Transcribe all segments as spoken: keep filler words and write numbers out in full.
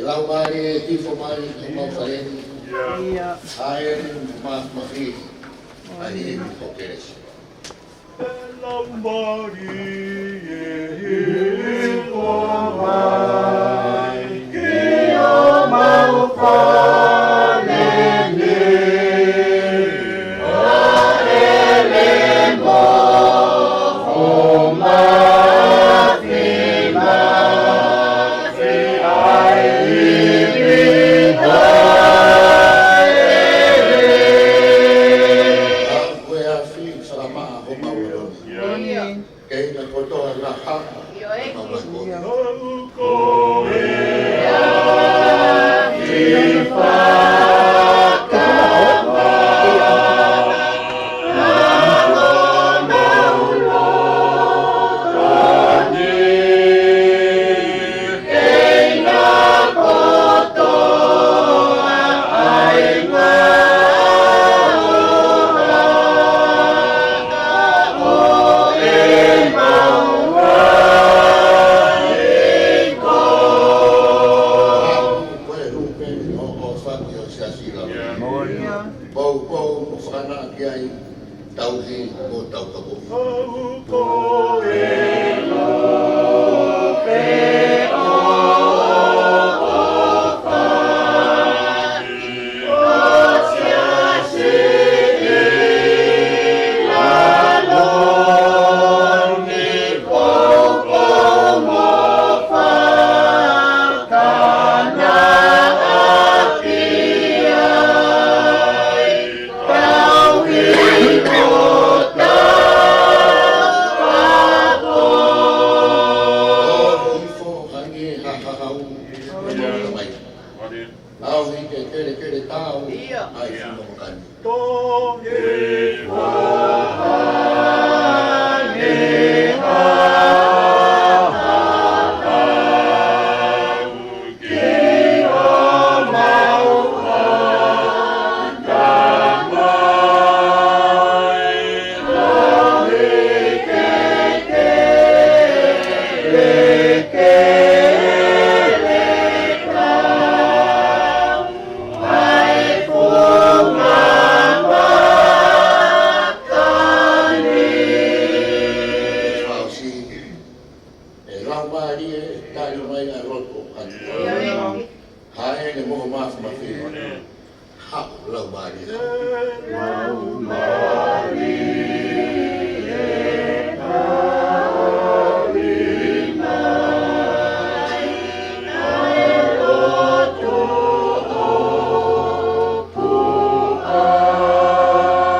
Laumālie, hifo mai ki homau fale ni. ʻIo. Hāʻele mo māfimafi ʻa e himi ʻo e kelesi. Laumālie, hifo mai ki homau fale ni. Hāʻele mo māfimafi ʻa e himi ʻo e kelesi. Ko e afi, salama homau loni. ʻIo. Kei na kotoa na ha. ʻIo. Ko e afi fakamāʻopoʻopo. Ko e lupe ʻo e faki ʻo e siasi lava. ʻIo. Poupou ʻo fakanaʻa ki ai, tauhi mo taukapoʻi. Ko e lupe ʻo e faki ʻo e siasi ʻi lalo ni, poupou mo fakanaʻa ki ai, tauhi mo taukapoʻi. Hifo hangē ha hahau, ʻo mai. ʻAuhi ke kelekele tau, ʻio, ʻa e fino makani. Tō hifo hangē ha hahau ki homau ʻatamai, ʻauhi ke kelekele tau ʻa e funga makani. Fakaʻosi, ʻe Laumālie, tali mai ʻa e loto ʻo e ʻatamai. Hāʻele mo māfimafi. Haʻu Laumālie. Laumālie, tali mai ʻa e loto ʻoku ʻato,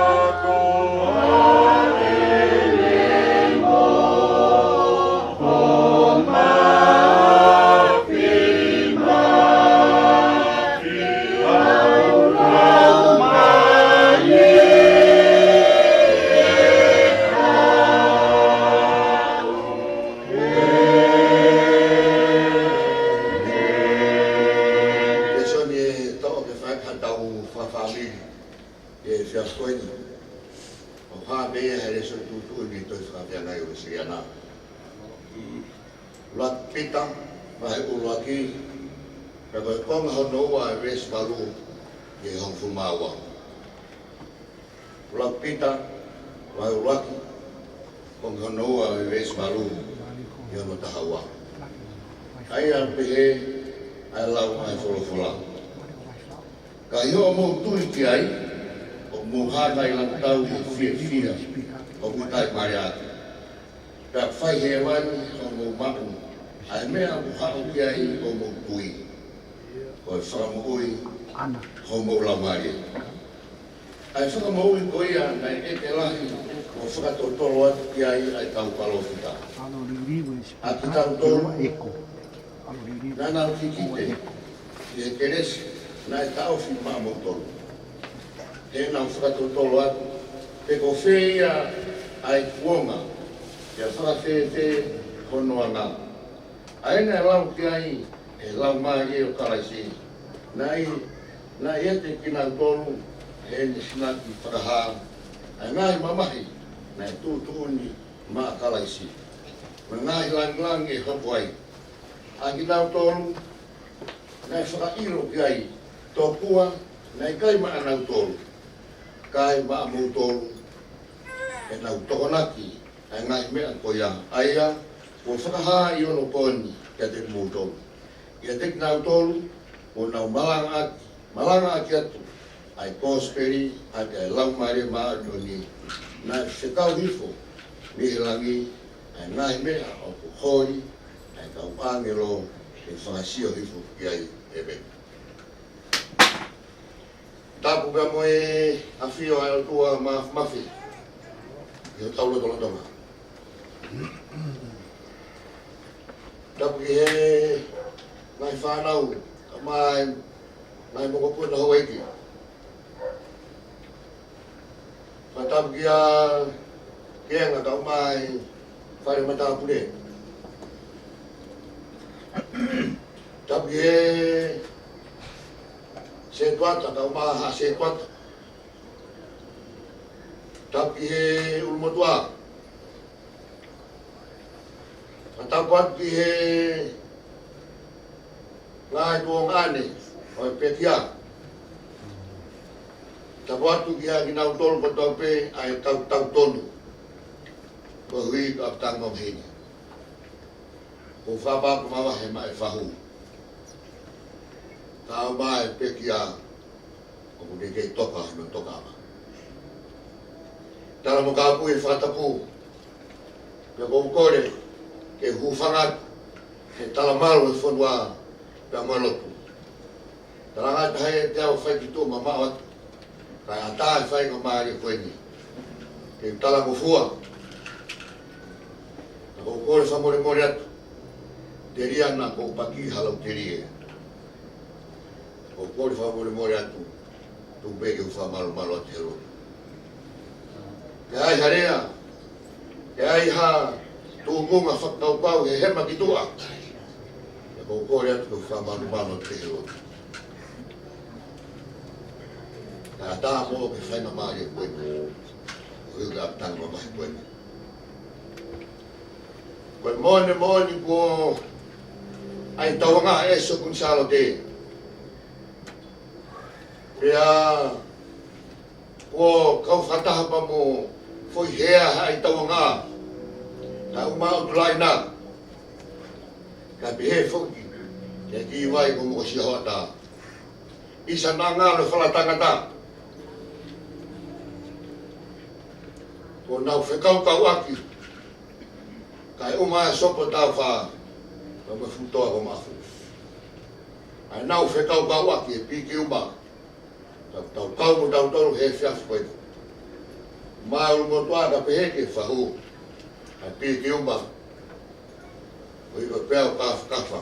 hāʻele mo māfimafi ʻa e Laumālie. Lēsoni ʻe toʻo ke fai ha tau fakafāmili he efiafi ko eni. ʻOku hā pē ia he lēsoni tuʻutuʻuni ʻi he tohi Fakafeangai ʻo Uēsiliana. ʻUluaki Pita, vahe ʻuluaki, pea ko e konga hono ua ʻo e veesi valu ki he hongofulu mā ua. ʻUluaki Pita, vahe ʻuluaki, konga hono ua ʻo e veesi valu ki hono taha ua. ʻA ia ʻoku pehē ʻa e lau ʻa e folofola. Ka ʻi hoʻomou tui ki ai, ʻoku mou hāngai lakatau ʻi he fiefia ʻoku ʻikai male atu. Pea fai hēvani hoʻomou maʻu ʻa e meʻa ʻoku haʻu ki ai hoʻomou tui, ko e fakamoʻui hoʻomou laumālie. ʻA e fakamoʻui ko ia naʻe ʻeke lahi ʻo fakatotolo atu ki ai ʻa e kau palōfita ʻa kitautolu, naʻa nau kikite ʻi he kelesi naʻe taʻofi maʻamoutolu. He naʻa nau fakatotolo atu pe ko fē ia ʻa e kuonga, pea fakafēfē hono anga. ʻA ia naʻe lau ki ai ʻe he Laumālie ʻo Kalaisi, naʻe, naʻe ʻiate kinautolu ʻi heʻene sinaki fakahā ʻa e ngaahi mamahi naʻe tuʻutuʻuni maʻa Kalaisi, mo e ngaahi lāngilangi ʻe hoko ai. ʻA kinautolu naʻe fakaʻilo ki ai, tokua naʻe ʻikai maʻanautolu, kae maʻamoutolu ʻenau tokonaki ʻa e ngaahi meʻa ko ia, ʻa ia kuo fakahā ʻi onopooni kiate kimoutolu. ʻIate kinautolu kuo nau malangaʻaki, malangaʻaki atu ʻa e kosipeli, ʻa e Laumālie Māʻoniʻoni, naʻe fekau hifo mei he langi ʻa e ngaahi meʻa ʻoku holi ʻa e kau ʻāngelo ke fakasio hifo ki ai. ʻĒmeni. Tapu pea mo e ʻafio ʻa e ʻOtua Māfimafi ʻi hotau lotolotonga. Tapu ki he ngaahi fānau, kae ʻumaʻā e ngaahi mokopuna houʻeiki. Fakatapu kia Kenga kae ʻumaʻā e fale matāpule. Tapu ki he sētuata kae ʻumaʻā e haʻa sētuata. Tapu ki he ʻulumotuʻa. Fakatapu atu ki he ngaahi tuongaʻane ʻo e pekia. Tapu atu kia kinautolu kotoa pē ʻa e kau tautonu, koeʻuhi ko ʻApatanga Mamahi ni. Ko e fakaʻapaʻapa mavahe maʻa e fahu kae ʻumaʻā e pekia ʻoku ne kei toka hono tokanga. Tala mo kāpui e fakatapu, pea ʻoku ou kole ke u hūfanga atu he talamalu ʻo e fonua pea mo e lotu. Talangata hai e te au fai ki tuʻa mamaʻo atu, kae ʻatā e faingamālie ko eni ke u talangofua. Ka ʻoku ou kole fakamolemole atu, telia naʻa ku pakihalauteli ē. ʻOku ou kole fakamolemole atu, tuku pē ke u fakamalumalu atu he lotu. Ke ʻai ha lea, ke ʻai ha tūkunga fakakaukau he hema ki tuʻa, ʻoku ou kole atu ke u fakamalumalu atu he lotu. Kae ʻatā moʻoku e faingamālie ko eni, koeʻuhi ko e ʻApatanga Mamahi ko eni. Ko e moʻoni moʻoni kuo ʻai tauangaʻa ʻa ʻEsi Kunisalote. Pea kuo kau fakataha pea mo e foʻi hea ʻa e ʻai tauangaʻa, kae ʻumaʻā ʻUtulaʻi na. Kae pehē foki ki he kiʻi vai ko Mokosia Hoʻata, ʻi Sanaʻangalo e Falatangata. Kuo nau fekaukauʻaki, kae ʻumaʻā e Sopu ʻo Tāufa, kae ʻumaʻā e Futoa ko Maʻafu. ʻA ʻenau fekaukauʻaki e piki uma, tau, tau kau mo tautolu he efiafi ko eni. Mālō mo tuʻa ka pehē ki he fahu, ʻa e piki uma, ʻoku ʻi ai pē ʻa e kafakafa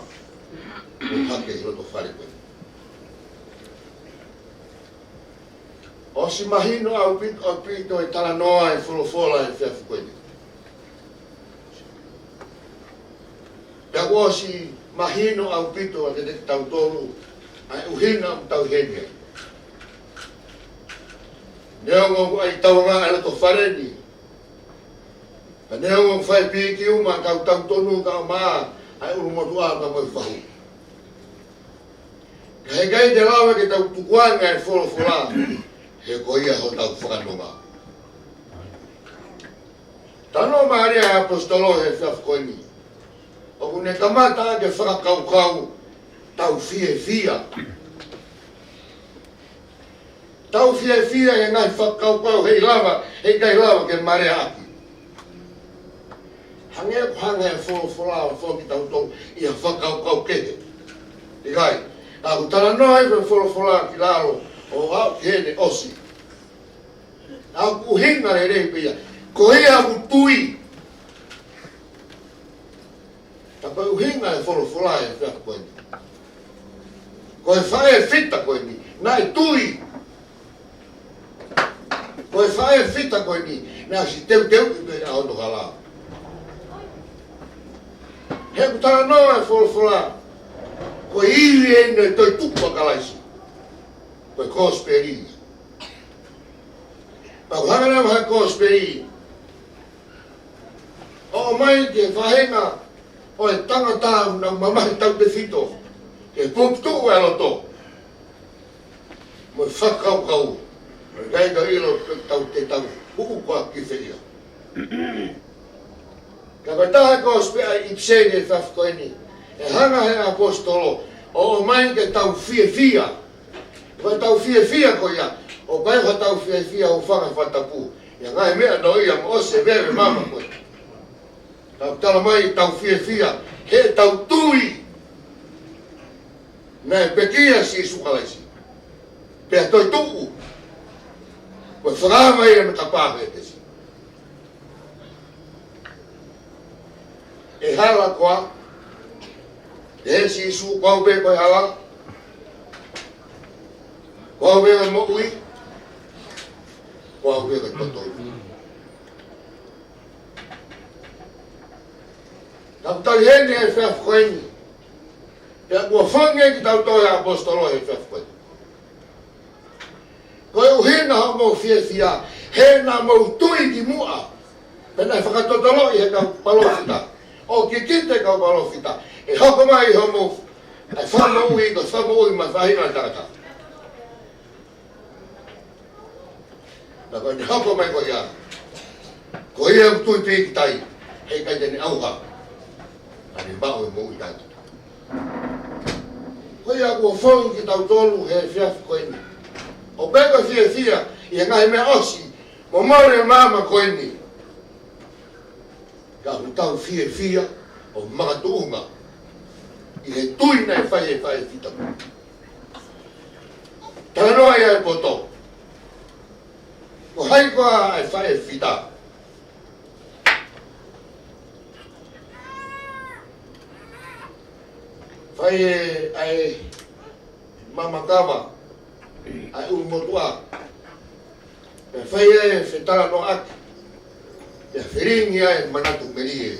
ʻoku hake he loto fale ko eni. ʻOsi mahino ʻaupito, ʻaupito e talanoa e folofola he efiafi ko eni. Pea kuo ʻosi mahino ʻaupito kiate kitautolu ʻa e ʻuhinga ʻoku tau ʻi heni ai. Neongo ʻoku ʻai tauangaʻa e loto fale ni, ka neongo ʻoku fai piki uma ʻa e kau tautonu kae ʻumaʻā ʻa e ʻulumotuʻa pea mo e fahu. Ka heʻikai te lava ke tau tukuange ʻa e folofola, he ko ia hotau fakanonga. Talanoa mālie ʻa e ʻaposetolo he efiafi ko eni. ʻOku ne kamata ʻaki e fakakaukau tau fiefia. Tau fiefia he ngaahi fakakaukau heʻikai lava, heʻikai lava ke maleaʻaki. Hangē ʻoku hanga ʻe he folofola ʻo foki kitautolu ʻi ha fakakaukau kehe. ʻIkai, ka ʻoku talanoa ʻa e folofola ki lalo ʻo aʻu ki heni ʻosi. ʻA ʻoku ʻuhinga lelei pē ia. Ko ia ʻoku tui. Ka ko e ʻuhinga e folofola he efiafi ko eni, ko e faʻē fita ko eni naʻe tui. Ko e faʻē fita ko eni naʻe ʻosi teuteuʻi pē ʻa hono hala. He ʻoku talanoa e folofola, ko e ivi eni ʻo e toetuʻu ʻa Kalaisi, ko e kosipeli. Pea ʻoku hanga leva ʻe he kosipeli ʻo ʻomai ki he faʻahinga ʻo e tangata ʻoku nau mamahi tautefito, Ke puputuʻu e loto mo e fakakaukau, ʻo ʻikai ke ʻilo pe tau te tau puʻu koā ki fē ia. Ka ko e taha ko ē ʻosi pē ʻa e ʻipiseli he efiafi ko eni, ʻe hanga he ʻaposetolo ʻo ʻomai ke tau fiefia. Ko e tau fiefia ko ia, ʻoku ʻikai ko e tau fiefia ʻo fanga fakatapu. ʻI he ngaahi meʻa noa ia mo ʻosi e veve mama ko ē. Tau tala mai tau fiefia he tau tui naʻe pekia ʻa Sīsū Kalaisi, pea toetuʻu, ko e fakaava ia mei he kapa hētesi. ʻE hala koā? ʻE Sīsū, ko au pē ko e hala, ko au pē ko e moʻui, ko au pē ko e toetuʻu. Tau tali heni he efiafi ko eni. Pea kuo fanga kitautolu he ʻaposetolo he efiafi ko eni. Ko e ʻuhinga hoʻomou fiefia, he naʻa mou tui ki muʻa, pea naʻe fakatotoloʻi he kau palōfita, ʻo kikite kau palōfita, ʻe hoko mai hoʻomou, ʻa e fakamoʻui, ko e fakamoʻui mei he faʻahinga ʻo e tangata. Ka ko ʻene hoko mai ko ia, ko ia ʻoku tui pīkitai, heʻikai te ne ʻauha, ka ne maʻu e moʻui taʻengata. Ko ia kuo fanga kitautolu he efiafi ko eni. ʻOku ʻikai ko e fiefia ʻi he ngaahi meʻa ʻosi mo mole e mama ko eni. Ka ʻoku tau fiefia ʻo makatuʻunga ʻi he tui naʻe fai ʻe he faʻē fita. Talanoa ia ʻa e poto. Ko hai koā ʻa e faʻē fita? Fai ʻe, ʻa e mama kava ʻa e ʻulumotuʻa. Pea fai ʻa e fetalanoaʻaki. Pea felingi ʻa e manatu melie.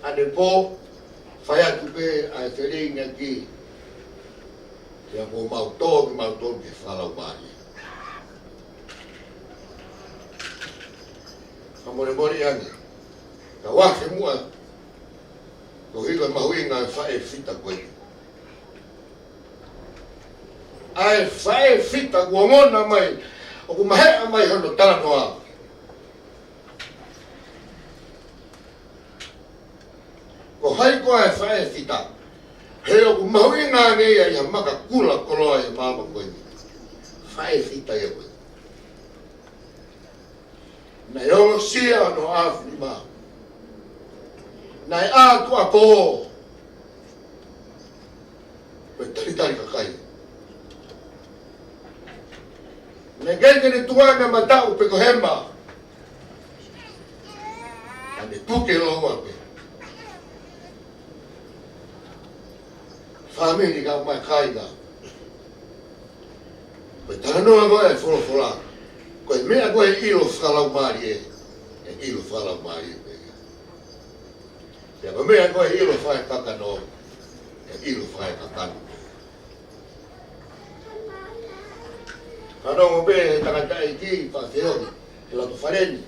ʻAnepō, fai atu pē ʻa e felingiʻaki. Pea kuo mau tō kimautolu ki he fakalaumālie. Fakamolemole ange, ka u afe muʻa koeʻuhi ko e mahuʻinga ʻa e faʻē fita ko eni. ʻA e faʻē fita kuo ongona mai, ʻoku maheʻa mai hono talanoa. Ko hai koā ʻa e faʻē fita? He ʻoku mahuʻinga ange ia ʻi ha maka kula koloa ʻi he māmani ko eni. Faʻē fita ia ko ē. Naʻe ongosia hono ʻaofinima. Naʻe ʻā tuʻuapō. Ko e talitali kakai. Naʻe ʻikai ke ne tukuange mataʻu pe ko hema. Ka ne puke loua pē. Fāmili kae ʻumaʻā e kāinga. Ko e talanoa ko ē ʻa e folofola. Ko e meʻa ko ē ʻe ʻilo fakalaumālie, ʻe ʻilo fakalaumālie pē ia. Pea ko e meʻa ko ē ʻe ʻilo fakaekakano, ʻe ʻilo fakaekakano pē ia. Fanongo pē he tangataʻeiki, fakafeʻao ni, he loto fale ni.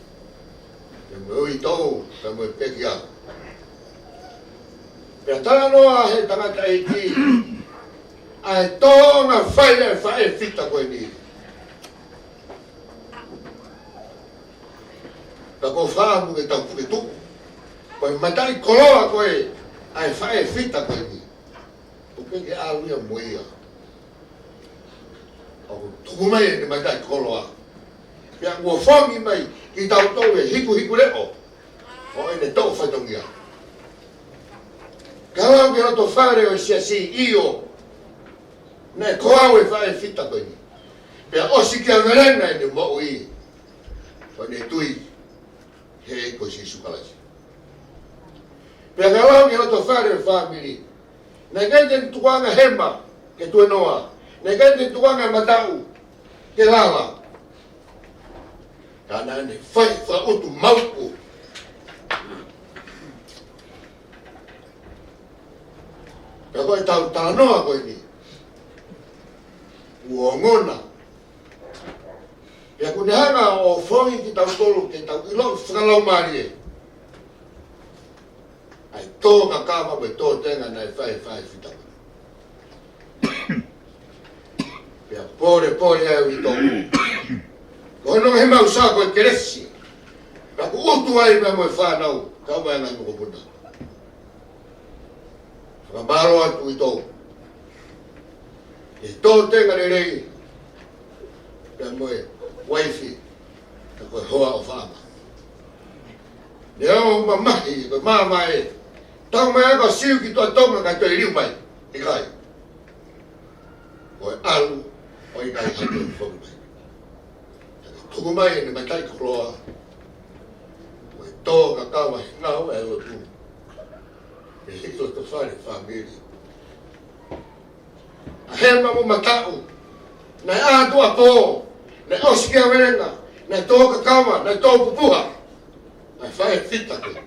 Pea mo e uitou, pea mo e pekia. Pea talanoa he tangataʻeiki, ʻa e tōʻonga fai ʻa e faʻē fita ko eni. Ka ko e fakaʻamu ke tau puke tuʻu. Ko e mataʻikoloa ko ē ʻa e faʻē fita ko eni. ʻOku ʻikai ke ʻalu ia mo ia. ʻOku tuku mai ʻene mataʻikoloa. Pea kuo fanga mai kitautolu he hikuhiku leʻo ʻo ʻene toʻo fatongia. Ka lau ki he loto fale ʻo e siasi, ʻio, naʻe kau e faʻē fita ko eni. Pea ʻosi kia Melena ʻene moʻui. Ko ʻene tui he ʻEiki ko Sīsū Kalaisi. Pea ka lau ki he loto fale ʻo e fāmili. Naʻe ʻikai te ne tukuange hema ke tuenoa. Naʻe ʻikai te ne tukuange mataʻu ke lala. Ka naʻa ne fai fakaʻutu mauku. Ka ko e tau talanoa ko eni. Kuo ongona. Pea ʻoku ne hanga ʻo fanga kitautolu ke tau ʻilo fakalaumālie ʻa e tō kakava mo e tō tenga naʻe fai ʻe Faʻefita. Pea polepole ai ʻa e uitou. Ko hono ngaahi maʻusa ko e kelesi. Pea kuo ʻutu ai pea mo e fānau, kau mai ngaahi mokopuna. Fakamālō atu uitou. ʻI he tō tenga lelei. Pea mo e uaifi. Ka ko e hoa ʻofaʻanga. Neongo mamahi, ko e mamae. Tau mai ʻa e kau Siu ki Tuʻa Tonga kae toe liu mai. ʻIkai. Ko e ʻalu, ʻo ʻikai ha toe foki mai. Tuku mai ʻene mataʻikoloa. Ko e tō kakava he ngāue ʻa e lotu. ʻI he loto fale fāmili. ʻA Hema mo Mataʻu. Naʻe ʻā tuʻa pō. Naʻe ʻosi kia Velenga. Naʻe tō kakava. Naʻe tō pupuha. Naʻe Faʻefita ko ē.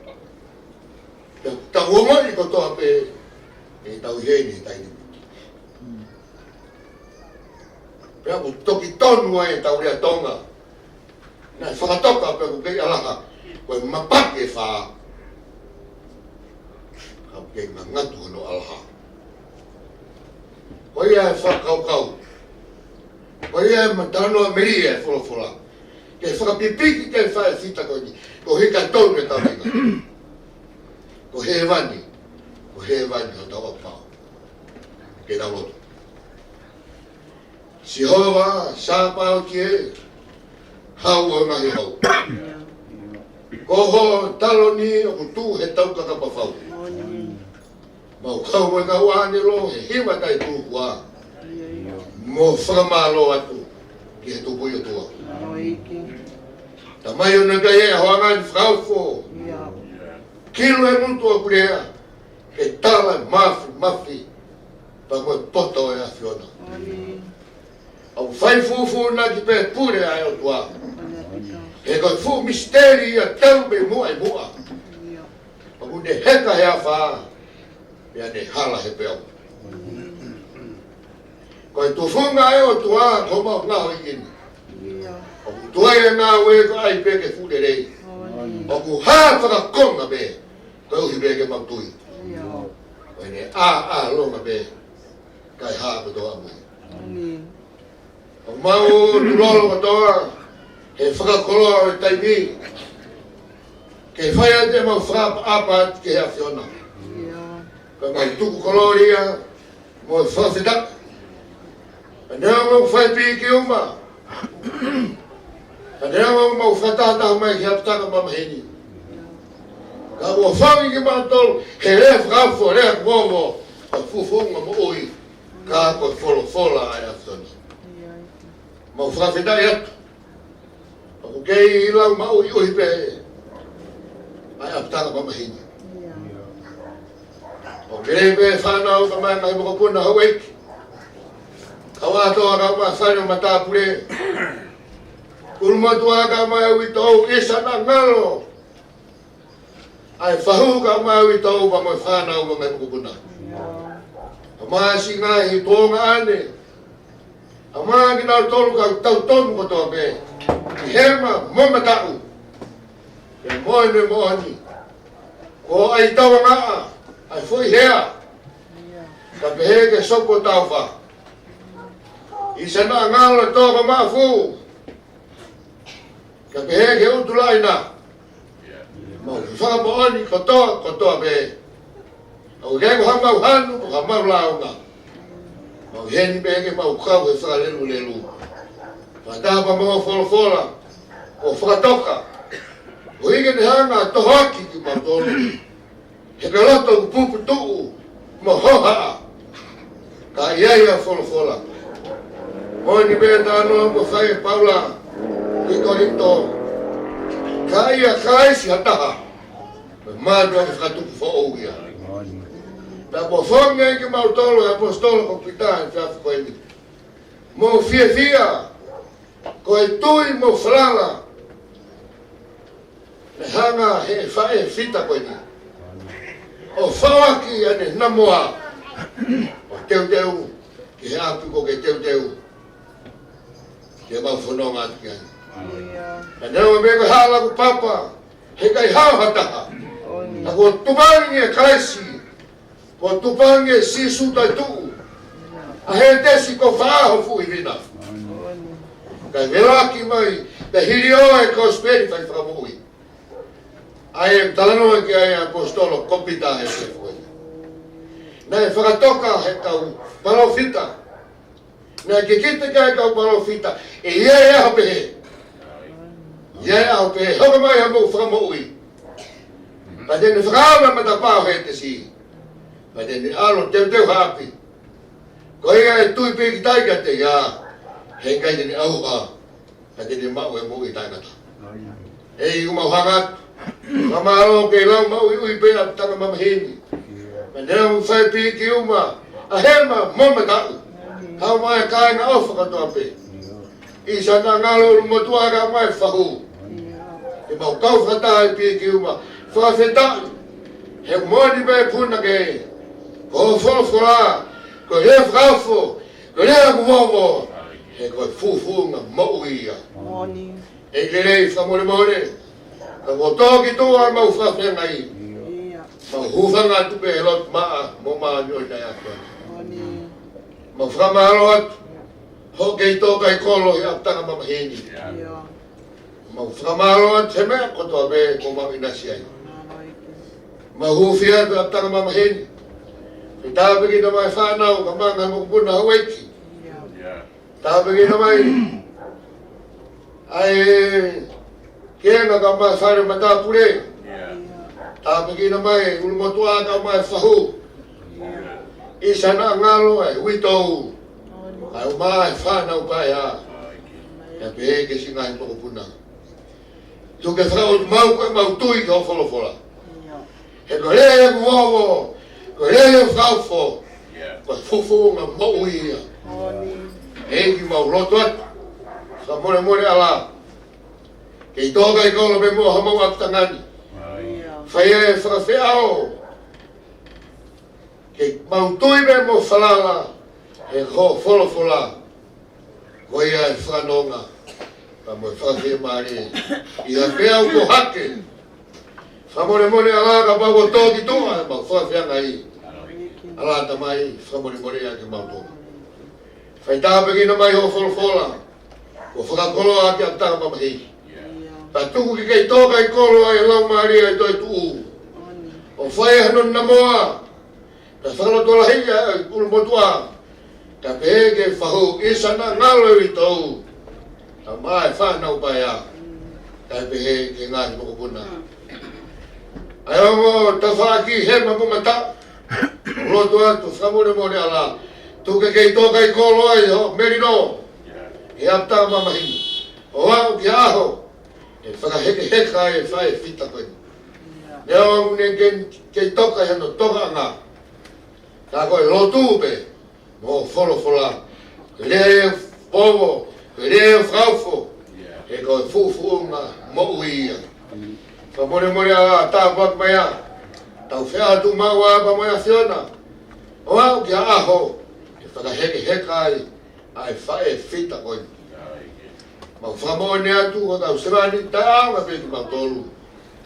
Pea tau ongoʻi kotoa pē ʻe tau ʻi heni he taimi ni. Pea ʻoku toki tonu ai ʻetau lea Tonga. Naʻe fakatoka pea ʻoku kei ʻalaha. Ko e mapaki ʻe fā. Ka ʻoku kei ngangatu hono ʻalaha. Ko ia e fakakaukau. Ko ia e matano a melie e folofola. Ke fakapipiki ke Faʻefita ko eni. Ko hika tonu e tau hika. Ko hēvani. Ko hēvani hotau ʻapau. Ke tau lotu. Sihova, Sāpaoti ē, hau ʻo e ngaahi hau. Ko hoʻo taloni ʻoku tuʻu he tau kakapa fau. Mau kau mo e kau ʻāngelo he hiva taʻetūkua. Mo fakamālō atu ki he Tupu ʻOtua. Tamai ʻoku ʻikai ʻi ai ha hoanga ni fakaofo. Kilu e ngutu ʻoku lea. Ke tala e mafimafi. Pea mo e poto ʻo e ʻAfiona. ʻOku fai fufū na ki pē pule ʻa e ʻOtua. He ko e fuʻu misiteli ia tau mei muʻa ʻi muʻa. ʻOku ne heka he afā, pea ne hala he peau. Ko e tufunga ʻa e ʻOtua, ko homau ngaahi ʻi heni. ʻOku tuai e ngāue ko ai pē ke fuʻu lelei. ʻOku hā fakakonga pē, koeʻuhi pē ke mau tui. Ko ʻene ʻāʻālonga pē, kae hā kotoa mui. ʻOku mau tulolo kotoa, he fakakoloa ʻo e taimi. Ke fai atu ʻemau fakaʻapaʻapa atu ki he ʻAfiona. Ka mau tuku kolōlia, mo e fakafetaʻi. Ka neongo ʻoku fai pē ki uma. Ka neongo ʻoku mau fakatahataha mai ki he ʻapitanga mamahi ni. Ka ʻoku fai kimautolu, he lea fakaofo, lea kuo mo, ka fufunga moʻui. Ka ko e folofola ʻa e ʻAfiona. Mau fakafetaʻi atu. ʻOku kei lau maʻuiʻui pē ʻa e ʻapitanga mamahi ni. ʻOku kei pē fānau ka mai ngaahi mokopuna houʻeiki. Kau ʻAtoa ka mai fale ʻo matāpule. Ulumotuʻa ka mai uitou ʻIsa Naʻa Ngalo. ʻA e fahu ka mai uitou pea mo e fānau mo e ngaahi mokopuna. Ka mai siʻi ngaahi tuongaʻane. Ka mai kinautolu ka tau tonu kotoa pē. ʻI Hema mo Mataʻu. Pea mo ʻene moʻoni. Ko ai tau angaʻa, ʻa e foʻi hea. Ka pehē ke sopo taufa. ʻIsa Naʻa Ngalo tō ka mafu. Ka pehē ke ʻutu laʻi na. Mau fakamoʻoni kotoa, kotoa pē. ʻOku ʻikai ko haʻamau hanu, ko haʻamau lāunga. Mau ʻi heni pē ke mau kau he fakalelulelu. Fakataha pea mo e folofola, ʻo fakatoka. ʻO ʻikai ke ne hanga ʻo tohoaki kimautolu. He ko e loto ʻoku puputuʻu mo hohaʻa. Ka ʻi ai ʻa e folofola. Moʻoni pē talanoa kuo fai ʻe Paula ki Kolinitō. Ka ʻia Kalaisi ha taha, ko e mātuʻaki fakatupu foʻou ia. Pea kuo foki ai kimautolu ʻe he ʻaposetolo ko Pita he efiafi ko eni. Mou fiefia, ko e tui mo e falala. Naʻe hanga ʻe he faʻē fita ko eni ʻo faʻoaki ʻene namoa, ʻo teuteu ki he ʻapi kuo ke teuteu ke mau fononga atu ki ai. Ka neongo pē ko e hala kuo papa, he ʻikai hao ha taha. Ka kuo tupangi ʻe Kalaisi, kuo tupangi ʻe Sīsū taʻetuʻu ʻa Hētesi ko Faʻaho Fuʻu Hivina. Kae veloaki mai, pea hilio e Kosipeli fai fakamoʻui. ʻA ia ʻoku talanoa ki ai ʻa e ʻaposetolo ko Pita he efiafi ko eni. Naʻe fakatoka he kau palōfita. Naʻe kikite ki ai e kau palōfita, ʻe ʻi ai e ʻaho pehē. ʻI ai e ʻaho pehē, hoko mai ha moʻui fakamoʻui. Pea te ne fakaava e matapā ʻo Hētesi. Pea te ne ʻalu ʻo teuteu ha ʻapi. Ko ia ʻe tui pīkitai kiate ia, heʻikai te ne ʻauha, ka te ne maʻu e moʻui taʻengata. ʻEiki, ʻoku mau hanga atu. Fakamālō ke lau maʻuiʻui pē ʻapitanga mamahi ni. Pea neongo ʻoku fai pīkiuma ʻa Hema mo Mataʻu, kau mai e kāinga ʻofa kotoa pē ʻi Sana Ngalo, ʻUlumotuʻa, kau mai Fahu. Ke mau kau fakataha ʻi he pīkiuma. Fakafetaʻi he moʻoni pē puna ke, ko e folofola, ko e lea fakaofo, ko e lea ʻoku vovo, he ko e fuʻu fuʻunga moʻui ia. Moʻoni. ʻEiki lelei, fakamolemole, ka kuo tō ki tuʻa ʻemau fakafeangai. ʻIo. Mau hūfanga atu pē he lotu maʻa mo māʻoniʻoni ʻa e ʻAfiona. Moʻoni. Mau fakamālō atu hoʻo kei tō kai kolo he ʻapitanga mamahi ni. ʻIo. Mau fakamālō atu he meʻa kotoa pē kuo mau ʻinasi ai. Mau hūfia atu he ʻapitanga mamahi ni. Pea tāpuekina mai e fānau, ka manga mo e mokopuna, houʻeiki. ʻIo. Tāpuekina mai ʻa e kiʻi ʻena kau mai e fale matāpule. Tāpuekina mai e ʻUlumotuʻa kau mai e Fahu. ʻI Sana Ngalo e uitou. Kau mai e fānau paea. Kae pehē ki he siʻi ngaahi mokopuna. Tuku ke fakaʻosi maʻu ko ʻemau tui ki hoʻo folofola. He ko e lea ʻoku vovo, ko e lea ʻoku fakaofo, ko e fuʻu fuʻunga moʻui ia. ʻEiki, mau lotu atu, fakamolemole ʻAlā, kei tō kai kolo pē mo homau ʻapitanga ni. Fai e fakafeʻao ke mau tui pē mo falala he hoʻo folofola. Ko ia e fakanonga, ka mo e fakafiemālie ʻi ha peau ko hake. Fakamolemole ʻAlā, kapau kuo tō ki tuʻa ʻemau fakafeangai, ʻAlā Tamai, fakamolemole ʻa kimautolu. Fai tāpuekina mai hoʻo folofola kuo fakakoloa ki ʻapitanga mamahi. Ka tuku ke kei tō kai kolo ʻa e Laumālie ʻo e toetuʻu, ʻo fai hano namoa, ka fakalotolahiʻi ʻa e ʻUlumotuʻa, kae pehē ki he Fahu, ʻi Sana Ngalo e uitou, kau mai e fānau paea, kae pehē ki he ngaahi mokopuna. ʻA e ongo tafaʻaki Hema mo Mataʻu, lotu atu, fakamolemole ʻAlā, tuku ke kei tō kai kolo ai hoʻo melino he ʻapitanga mamahi ni, ʻo aʻu ki he ʻaho ʻe fakahekeheka ai e faʻē fita ko eni. Neongo ʻoku ne kei, kei toka ʻi hano tokaʻanga, ka ko e lotu pē mo hoʻo folofola, ko e lea ʻoku vovo, ko e lea ʻoku fakaofo, he ko e fuʻu fuʻunga moʻui ia. Fakamolemole ʻAlā, tāpuaki mai ʻa e tau feʻao tuʻumaʻu ʻa e ʻAfiona, ʻo aʻu ki he ʻaho ʻe fakahekeheka ai ʻa e faʻē fita ko eni. Mau fakamoʻoni atu ko e kau sevāniti taʻeʻaonga pē kimautolu.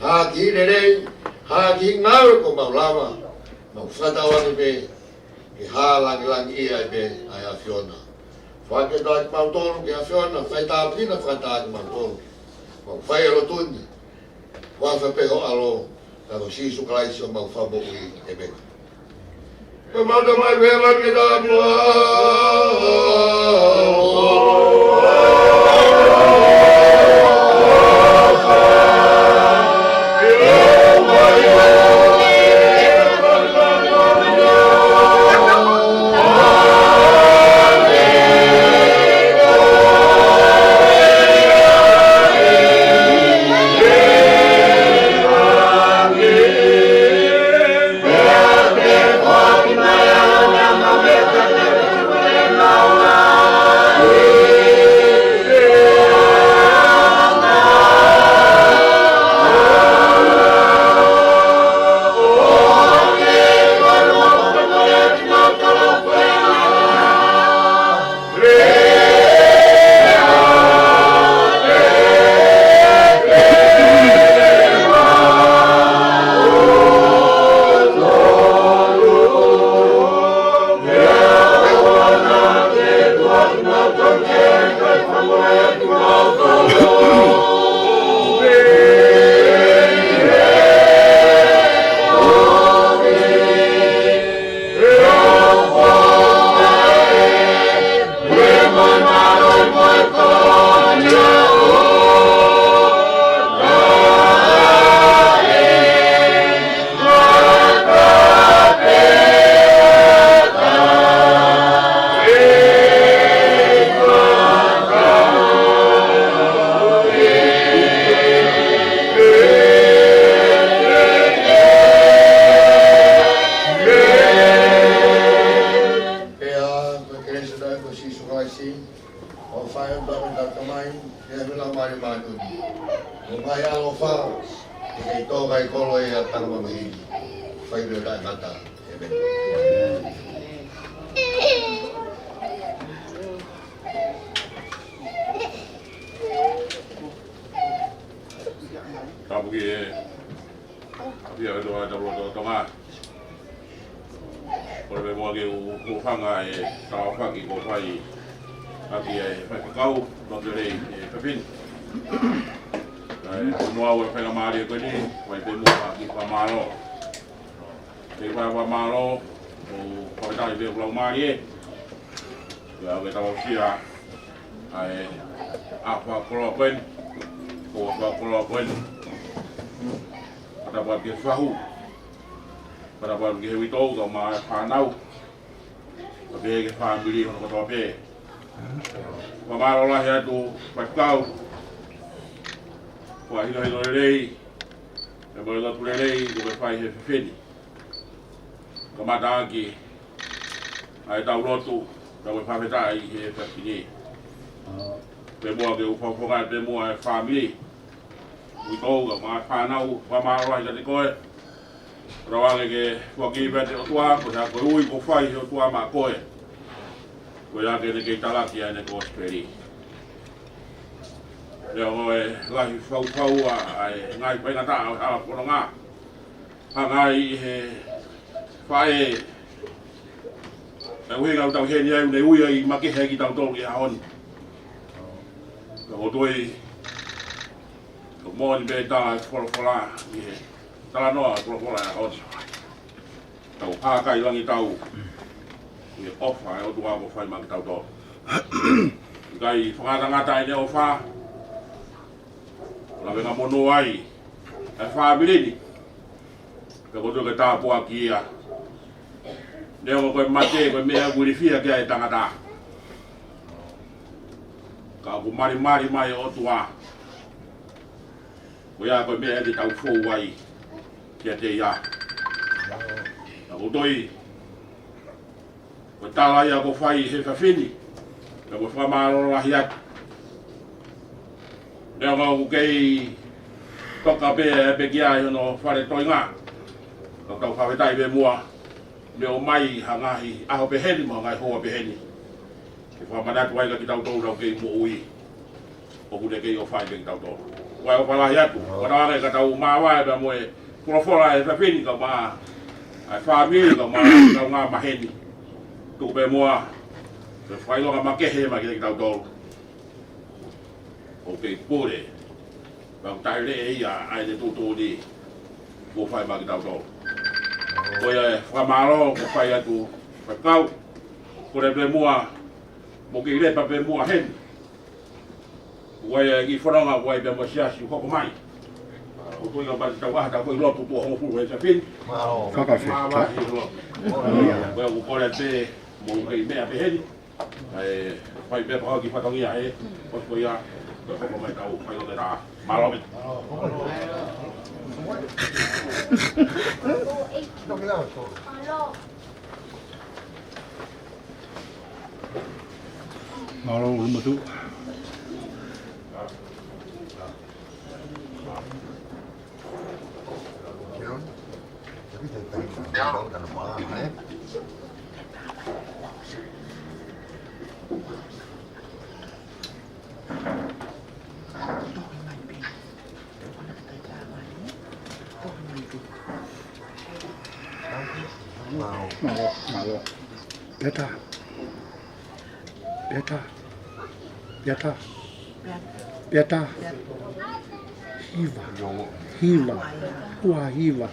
Ha kiʻi lelei, ha kiʻi ngāue kuo mau lava, mau fakatauange pē ke hā langilangiʻia ai pē ʻa e ʻAfiona. Fakatauange kimautolu ki he ʻAfiona, fai tāpuekina fakataha kimautolu. Mau fai e lotu ni ʻi he huafa pē ho ʻAlo, ka ko Sīsū Kalaisi homau Fakamoʻui. ʻĒmeni. Ko e mau Tamai ʻoku ʻi he langi, ke tāpuhā Māʻoniʻoni, mo e ngaahi ʻaloʻofa, ke kei tō kai kolo ʻi he ʻapi ʻo e mamahi ni. Fai pē ʻo taʻengata. ʻĒmeni. Tapu ki he ʻApiako ʻo e Tauʻatāina ʻo Tonga. Kole pē muʻa ke u hūfanga he taʻofi ko ē ʻa e faifekau, Lotu Lelei, ʻe Fefine. Kae ʻumaʻā ʻa e faingamālie ko eni, fai pē muʻa ha kiʻi fakamālō. Kiʻi fakamālō, ʻo fakafetaʻi pē ʻoku laumālie. Pea ʻoku tau aʻusia ʻa e ʻaho fakakoloa ko eni, ʻaho fakakoloa ko eni. Pea tapu atu ki he fahu. Pea tapu atu ki he uitou, kae ʻumaʻā e fānau. Pea pehē ki he fāmili hono kotoa pē. Fakamālō lahi atu, faifekau. Ko e hinohino lelei, pea mo e lotu lelei, kuo ke fai he fefine. Kamata ʻaki ʻa ʻetau lotu, tau fakafetaʻi he efiafi ni. Pea muʻa ke u fakafofongaʻi pē muʻa e fāmili. Uitou kae ʻumaʻā e fānau, fakamālō lahi kiate koe. Lava ke ke foaki pē ʻe he ʻOtua, ko e hā ko e ui kuo fai ʻe he ʻOtua maʻa koe. Ko ia ke ne kei talaki ʻa ʻene kosipeli. Neongo e lahi faufaua ʻa e ngaahi faingataʻa ʻo e hala fononga. Hangē ʻi he faʻē, ʻa e ʻuhinga ʻoku tau ʻi heni ai, ʻoku ne ui ai makehe kitautolu ʻi he ʻaho ni. Ka ʻoku ou tui, ʻoku moʻoni pē e tala ʻa e folofola, ʻi he talanoa ʻa e folofola ʻi he ʻaho ni. Tau hākai langi tau, ʻi he ʻofa ʻa e ʻOtua kuo fai maʻa kitautolu. ʻIkai fakangatangata ʻene ʻofa, ʻo lavengamonū ai ʻa e fāmili ni. Pea ʻoku ou tui ʻoku ke tāpuakiʻi ia. Neongo ko e mate, ko e meʻa ʻoku ilifia ki ai e tangata. Ka ʻoku malimali mai e ʻOtua. Ko ia ko e meʻa ʻe te tau fou ai kiate ia. Ka ʻoku ou tui, ko e tala ia kuo fai he efiafi ni, pea ʻoku ou fakamālō lahi atu. Neongo ʻoku kei toka pē ʻa e pekia ʻi hono fale toenga, ka tau fakafetaʻi pē muʻa, ne ʻomai ha ngaahi ʻaho pehē ni mo ha ngaahi houa pehē ni. Ke fakamanatu ai kiate kitautolu ʻoku tau kei moʻui. ʻOku ne kei ʻofa ai kiate kitautolu. Ko e ʻofa lahi atu. Ko e ʻuhinga ia ka tau māvae pea mo e folofola ʻa e efiafi ni kae ʻumaʻā ʻa e fāmili kae ʻumaʻā ʻa e kaungā maheni. Tuku pē muʻa ke fakaʻilonga makehe mai kiate kitautolu. ʻOku kei pule. Pea ʻoku taʻeleʻe ia ʻa ʻene tuʻutuʻuni kuo fai maʻa kitautolu. Ko ia e fakamālō kuo fai atu, faifekau. Kole pē muʻa, mo ke lepa pē muʻa heni. ʻOku ʻi ai e kiʻi fononga, ʻoku ʻi ai pē mo e siasi ʻoku hoko mai. ʻOku ou tui kapau te tau ʻā, tau ko e lotu tuʻo hongofulu he efiafi ni. Mālō. Fakafetaʻi. Mālō, mālō. Ko ia ʻoku ou kole pē, mo e kiʻi meʻa pē heni. ʻAi, fai pē pau ki fatongia he, ʻosi ko ia, ko e hoko mai tau, fai lotu ē. Mālō ʻaupito. Mālō, ʻulumotuʻa. Mālō, mālō. Peta. Peta. Peta. Peta. Hiva. Hiva. Ua hiva.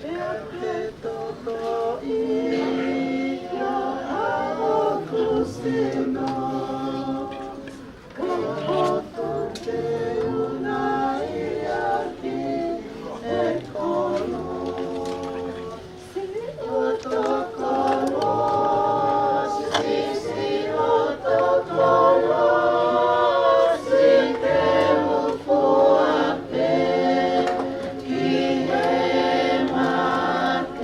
Pea ke tokoʻi ʻa hoku sino, ko hoku teunga ia ki he kolo. Siʻoto kolo, si, siʻoto kolo, si ke u fua pē ki he mate.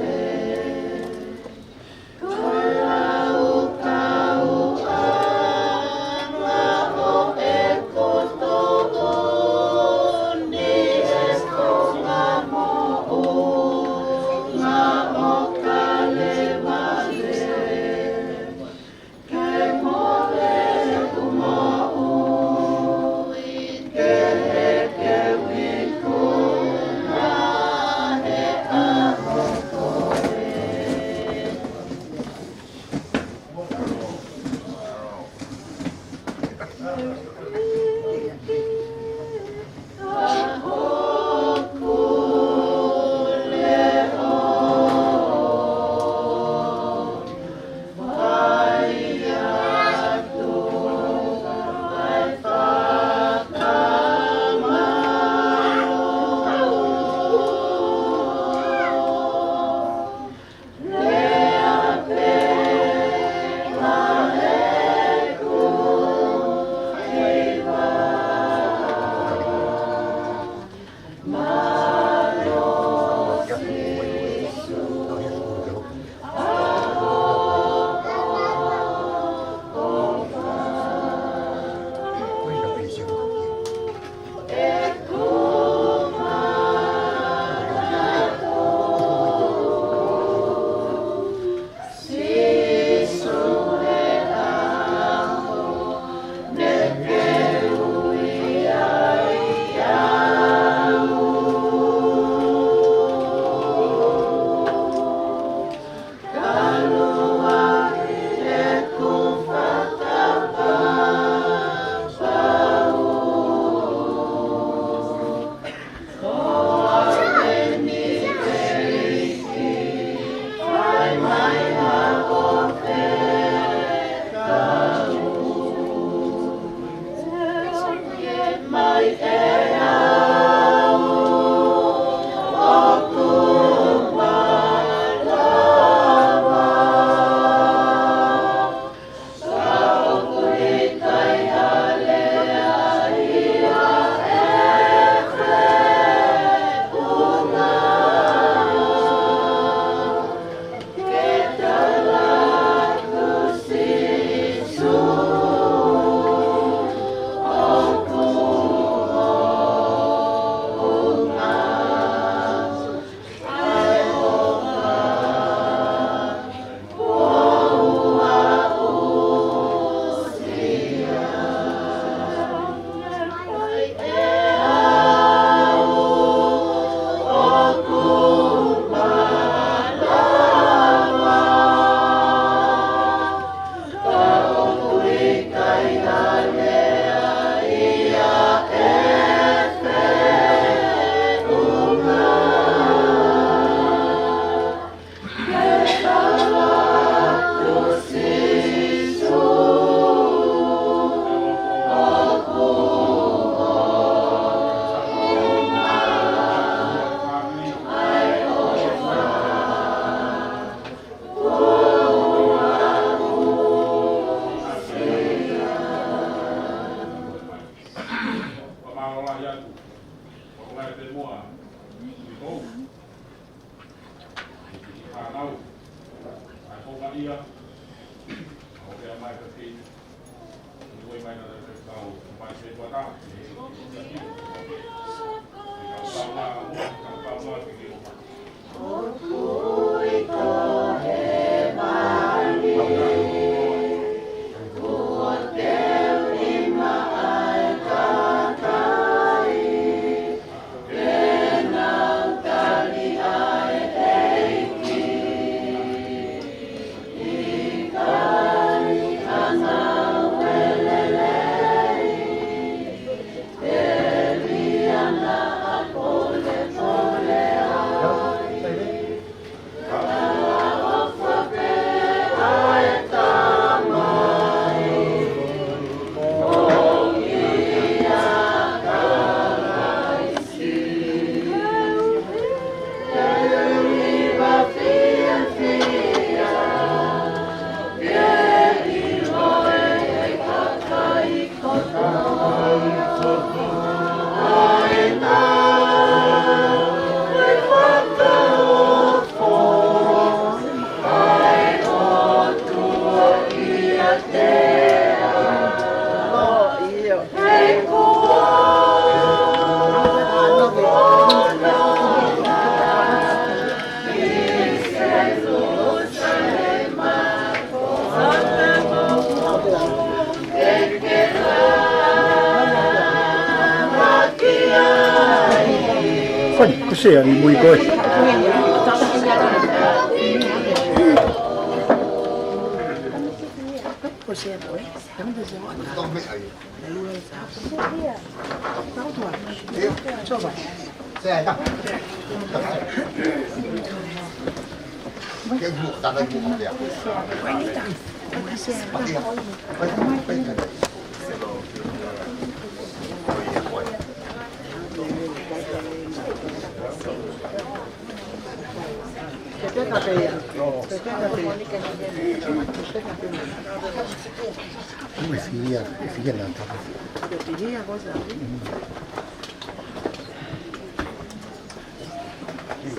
Te ani mui koe.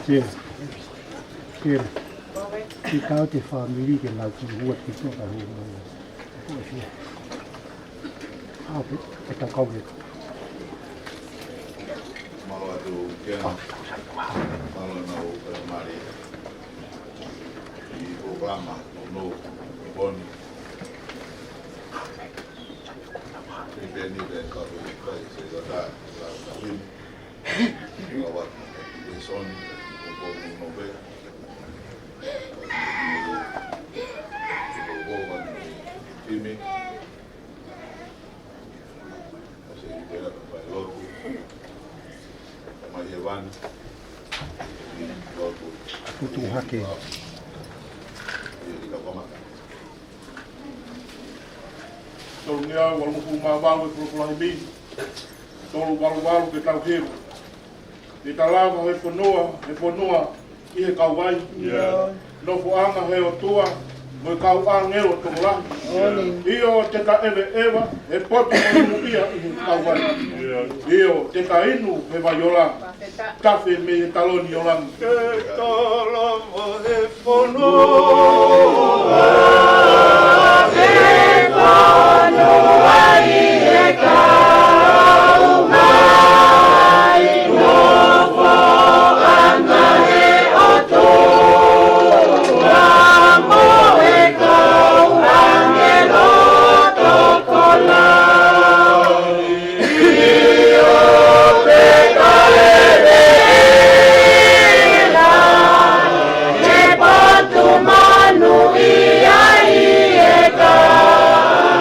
Ke, ke, ke kau te fāmili ke nau ki hua ki tua ka hua mai. Ko e fia. Au pe, ke tau kau ke. Mālō atu kia. Mālō nau, eh, mali. I polokalama, no, no, i poni. I peni pe ka pe, pe, se ka ta, ka, ka him. Ka wa, i soni, ko, ko, no, pe. Ko, ko, ko, himi. Kutu hake. Tolungeau valungofulu mā valu e polokalama himi. Tolu valu valu ke tau hema. Ke ta lava he fonua, he fonua ʻi he kauvai. ʻIo. Nofoʻanga he ʻOtua, mo e kau ʻāngelo tokolahi. ʻIo, te ta ʻeveʻeva he potu monūʻia ʻi he kauvai. ʻIo, te ta inu he vai ola. Tafe mei he taloni ʻo langi. Ke ta lava he fonua, he fonua ʻi he kauvai. Nofoʻanga he ʻOtua mo e kau ʻāngelo tokolahi. ʻIo, te ta ʻeveʻeva he potu monūʻia ʻi he kauvai. ʻIo, te ta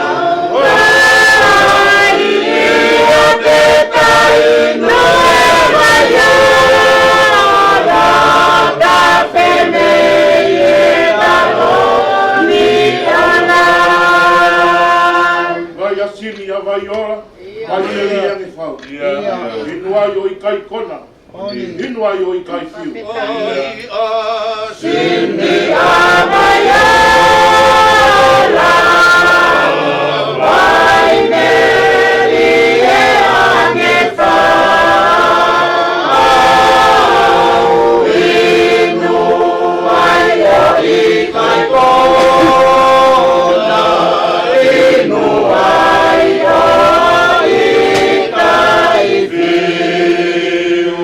inu he vai ola, tafe mei he taloni ʻo langi. Vai asini ʻa vai ola, vai ʻeli ange fau. ʻIo. Inu ai ʻo ʻikai kona. Inu ai ʻo ʻikai fiu. Vai asini ʻa vai ola, vai ʻeli ange fau. Inu ai ʻo ʻikai kona, inu ai ʻo ʻikai fiu.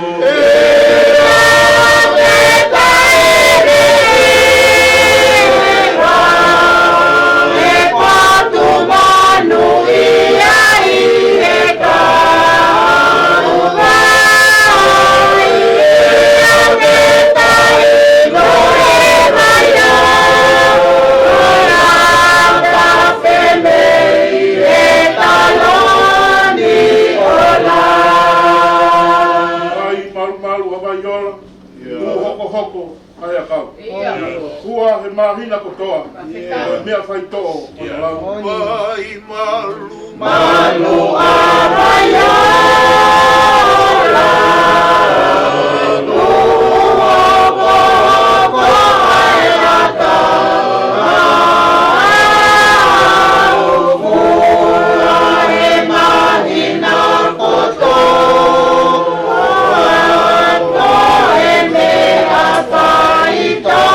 Ai malumalu ʻa vai ola, ʻio, hokohoko ʻa e ʻakau. ʻIo. Fua he māhina kotoa, ʻio, ko e meʻa faitoʻo ʻo e lau. Ai malu malu ʻa vai ola, hokohoko ʻa e ʻakau. Fua he māhina kotoa, ko e meʻa faitoʻo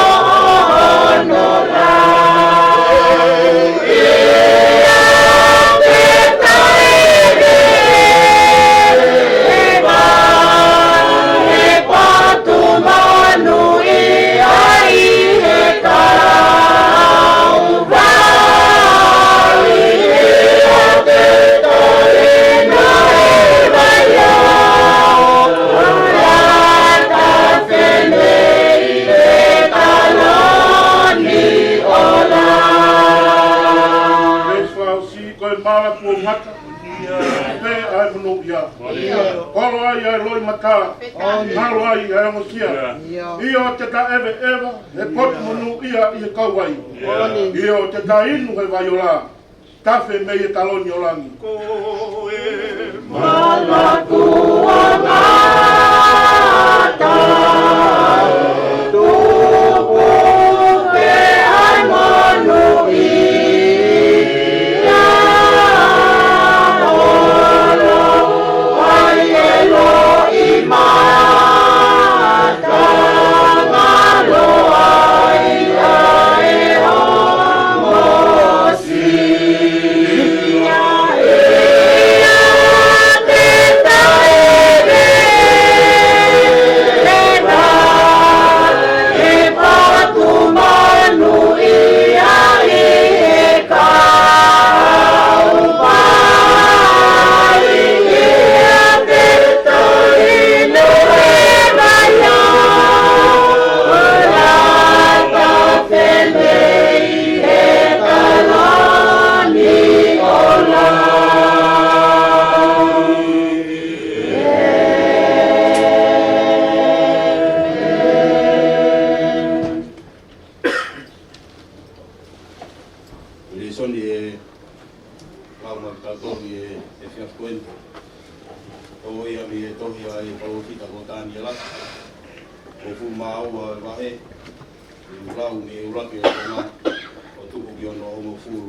hono lau. ʻIo, te ta ʻeveʻeva Pē ʻa e monūʻia. Holo ai ʻa e loʻimata. Ngalo ai ʻa e ongosia. ʻIo, te ta ʻeveʻeva he potu monūʻia ʻi he kauvai. ʻIo, te ta inu he vai ola. Tafe mei he taloni ʻo langi. Ko e malatuʻanga ta tupu pē ʻa e monūʻia. Holo ai e loʻimata. Ngalo ai ʻa e ongosia. Lēsoni ʻe lau maʻatautolu ʻi he efiafi ko eni. Tō ia mei he tohi ʻa e palōfita ko Taniela. Hongofulu mā ua ʻo e vahe. ʻOku lau mei he ʻuluaki ʻo e konga ʻo tuku ki hono hongofulu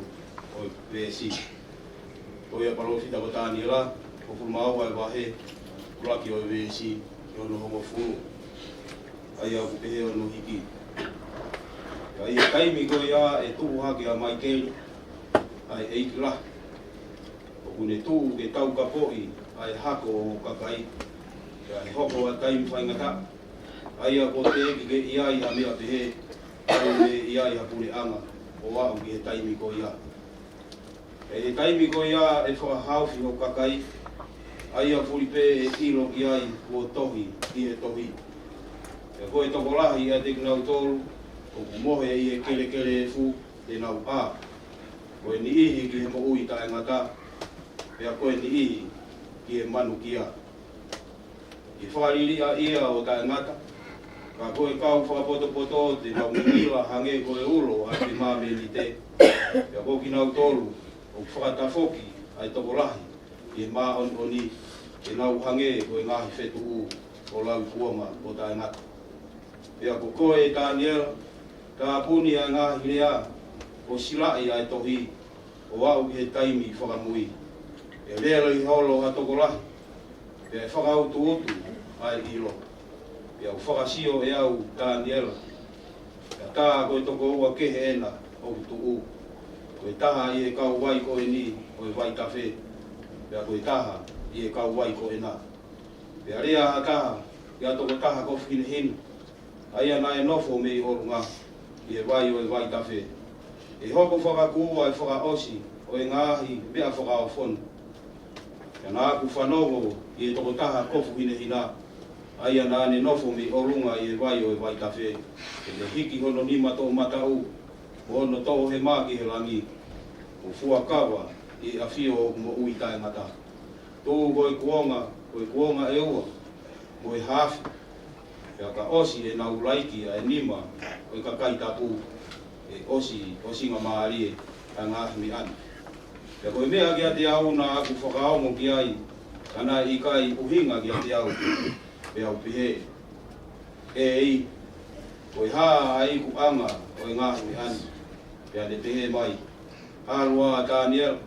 ʻo e veesi. Ko ia palōfita ko Taniela, hongofulu mā ua ʻo e vahe, ʻuluaki ʻo e veesi ki hono hongofulu. ʻA ia ʻoku pehē hono hiki. Pea ʻi he taimi ko ia ʻe tuʻu hake ʻa Maikeli, ʻa e ʻeiki lahi, ʻoku ne tuʻu ke taukapoʻi ʻa e hako ʻo e kakai. Pea ʻe hoko ʻa e taimi faingataʻa, ʻa ia kuo teʻeki ke ʻi ai ha meʻa pehē, ʻa ia ʻe ʻi ai ha puleʻanga ʻo aʻu ki he taimi ko ia. ʻI he taimi ko ia ʻe fakahaofi hoku kakai, ʻa ia fuli pē ʻe ʻilo ki ai kuo tohi ʻi he tohi. Pea ko e tokolahi ʻiate kinautolu ʻoku mohe ʻi he kelekele efu te nau ʻā. Ko e niʻihi ki he moʻui taʻengata, pea ko e niʻihi ki he manukia. ʻI he fakaliliʻa ia ʻo taʻengata, ka ko e kau fakapotopoto te nau ngingila hangē ko e ulo ʻa e māmenite. Pea ko kinautolu ʻoku fakatafoki ʻa e tokolahi ʻi he māʻoniʻoni, te nau hangē ko e ngaahi fetuʻu ʻo lauikuonga ʻo taʻengata. Pea ko koe, Taniela, tāpuni ʻa e ngaahi lea, ʻo silaʻi ʻa e tohi, ʻo aʻu ki he taimi fakamui. ʻE lele ʻi holo ha tokolahi, pea ʻe fakautuutu ʻa e ʻilo. Pea u fakasio ʻe au, Taniela, pea tā ko e toko ua kehe ʻena ʻoku tuʻu. Ko e taha ʻi he kauvai ko eni ʻo e vaitafe, pea ko e taha ʻi he kauvai ko ena. Pea lea ha taha ki ha tokotaha kofu hinehina, ʻa ia naʻe nofo mei ʻolunga ʻi he vai ʻo e vaitafe, ʻE hoko fakakū ʻa e fakaʻosi ʻo e ngaahi meʻa fakaofo ni. Pea naʻa ku fanongo ki he tokotaha kofu hinehina, ʻa ia naʻa ne nofo mei ʻolunga ʻi he vai ʻo e vaitafe, ʻo ne hiki hono nima toʻomataʻu, mo hono toʻohema ki he langi, ʻo fuakava ʻi he ʻafio ʻoku moʻui taʻengata. Tuʻu ko e kuonga, ko e kuonga ʻe ua, mo e hafe. Pea ka ʻosi ʻenau laiki ʻa e nima ʻo e kakai tapu, ʻe ʻosi, ʻosingamālie ʻa e ngaahi meʻa ni. Pea ko e meʻa kiate au naʻa ku fakaongo ki ai, ka naʻe ʻikai ʻuhinga kiate au, pea u pehē, ʻEiki, ko e hā ʻa e ikuʻanga ʻo e ngaahi meʻa ni? Pea ne pehē mai, ʻAlu ā, Taniela,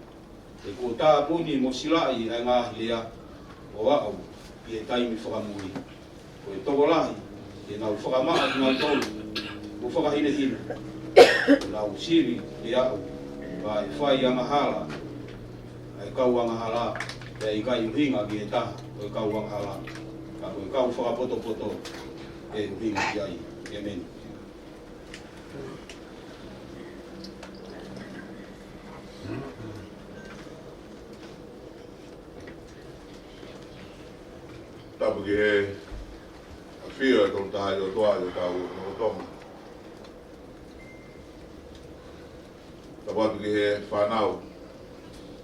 he kuo tāpuni mo silaʻi ʻa e ngaahi lea, ʻo aʻu ki he taimi fakamui. Ko e tokolahi te nau fakamaʻa kinautolu, mo fakahinehina, ʻo nau sivi ʻe aʻu, ka ʻe fai angahala ʻa e kau angahala, pea ʻikai ʻuhinga ki he taha ʻo e kau angahala, ka ko e kau fakapotopoto ʻe ʻuhinga ki ai. ʻĒmeni. Tapu ki he ʻafio ʻa e Tolu Tahaʻi ʻOtua ʻi hotau lotolotonga. Tapu atu ki he fānau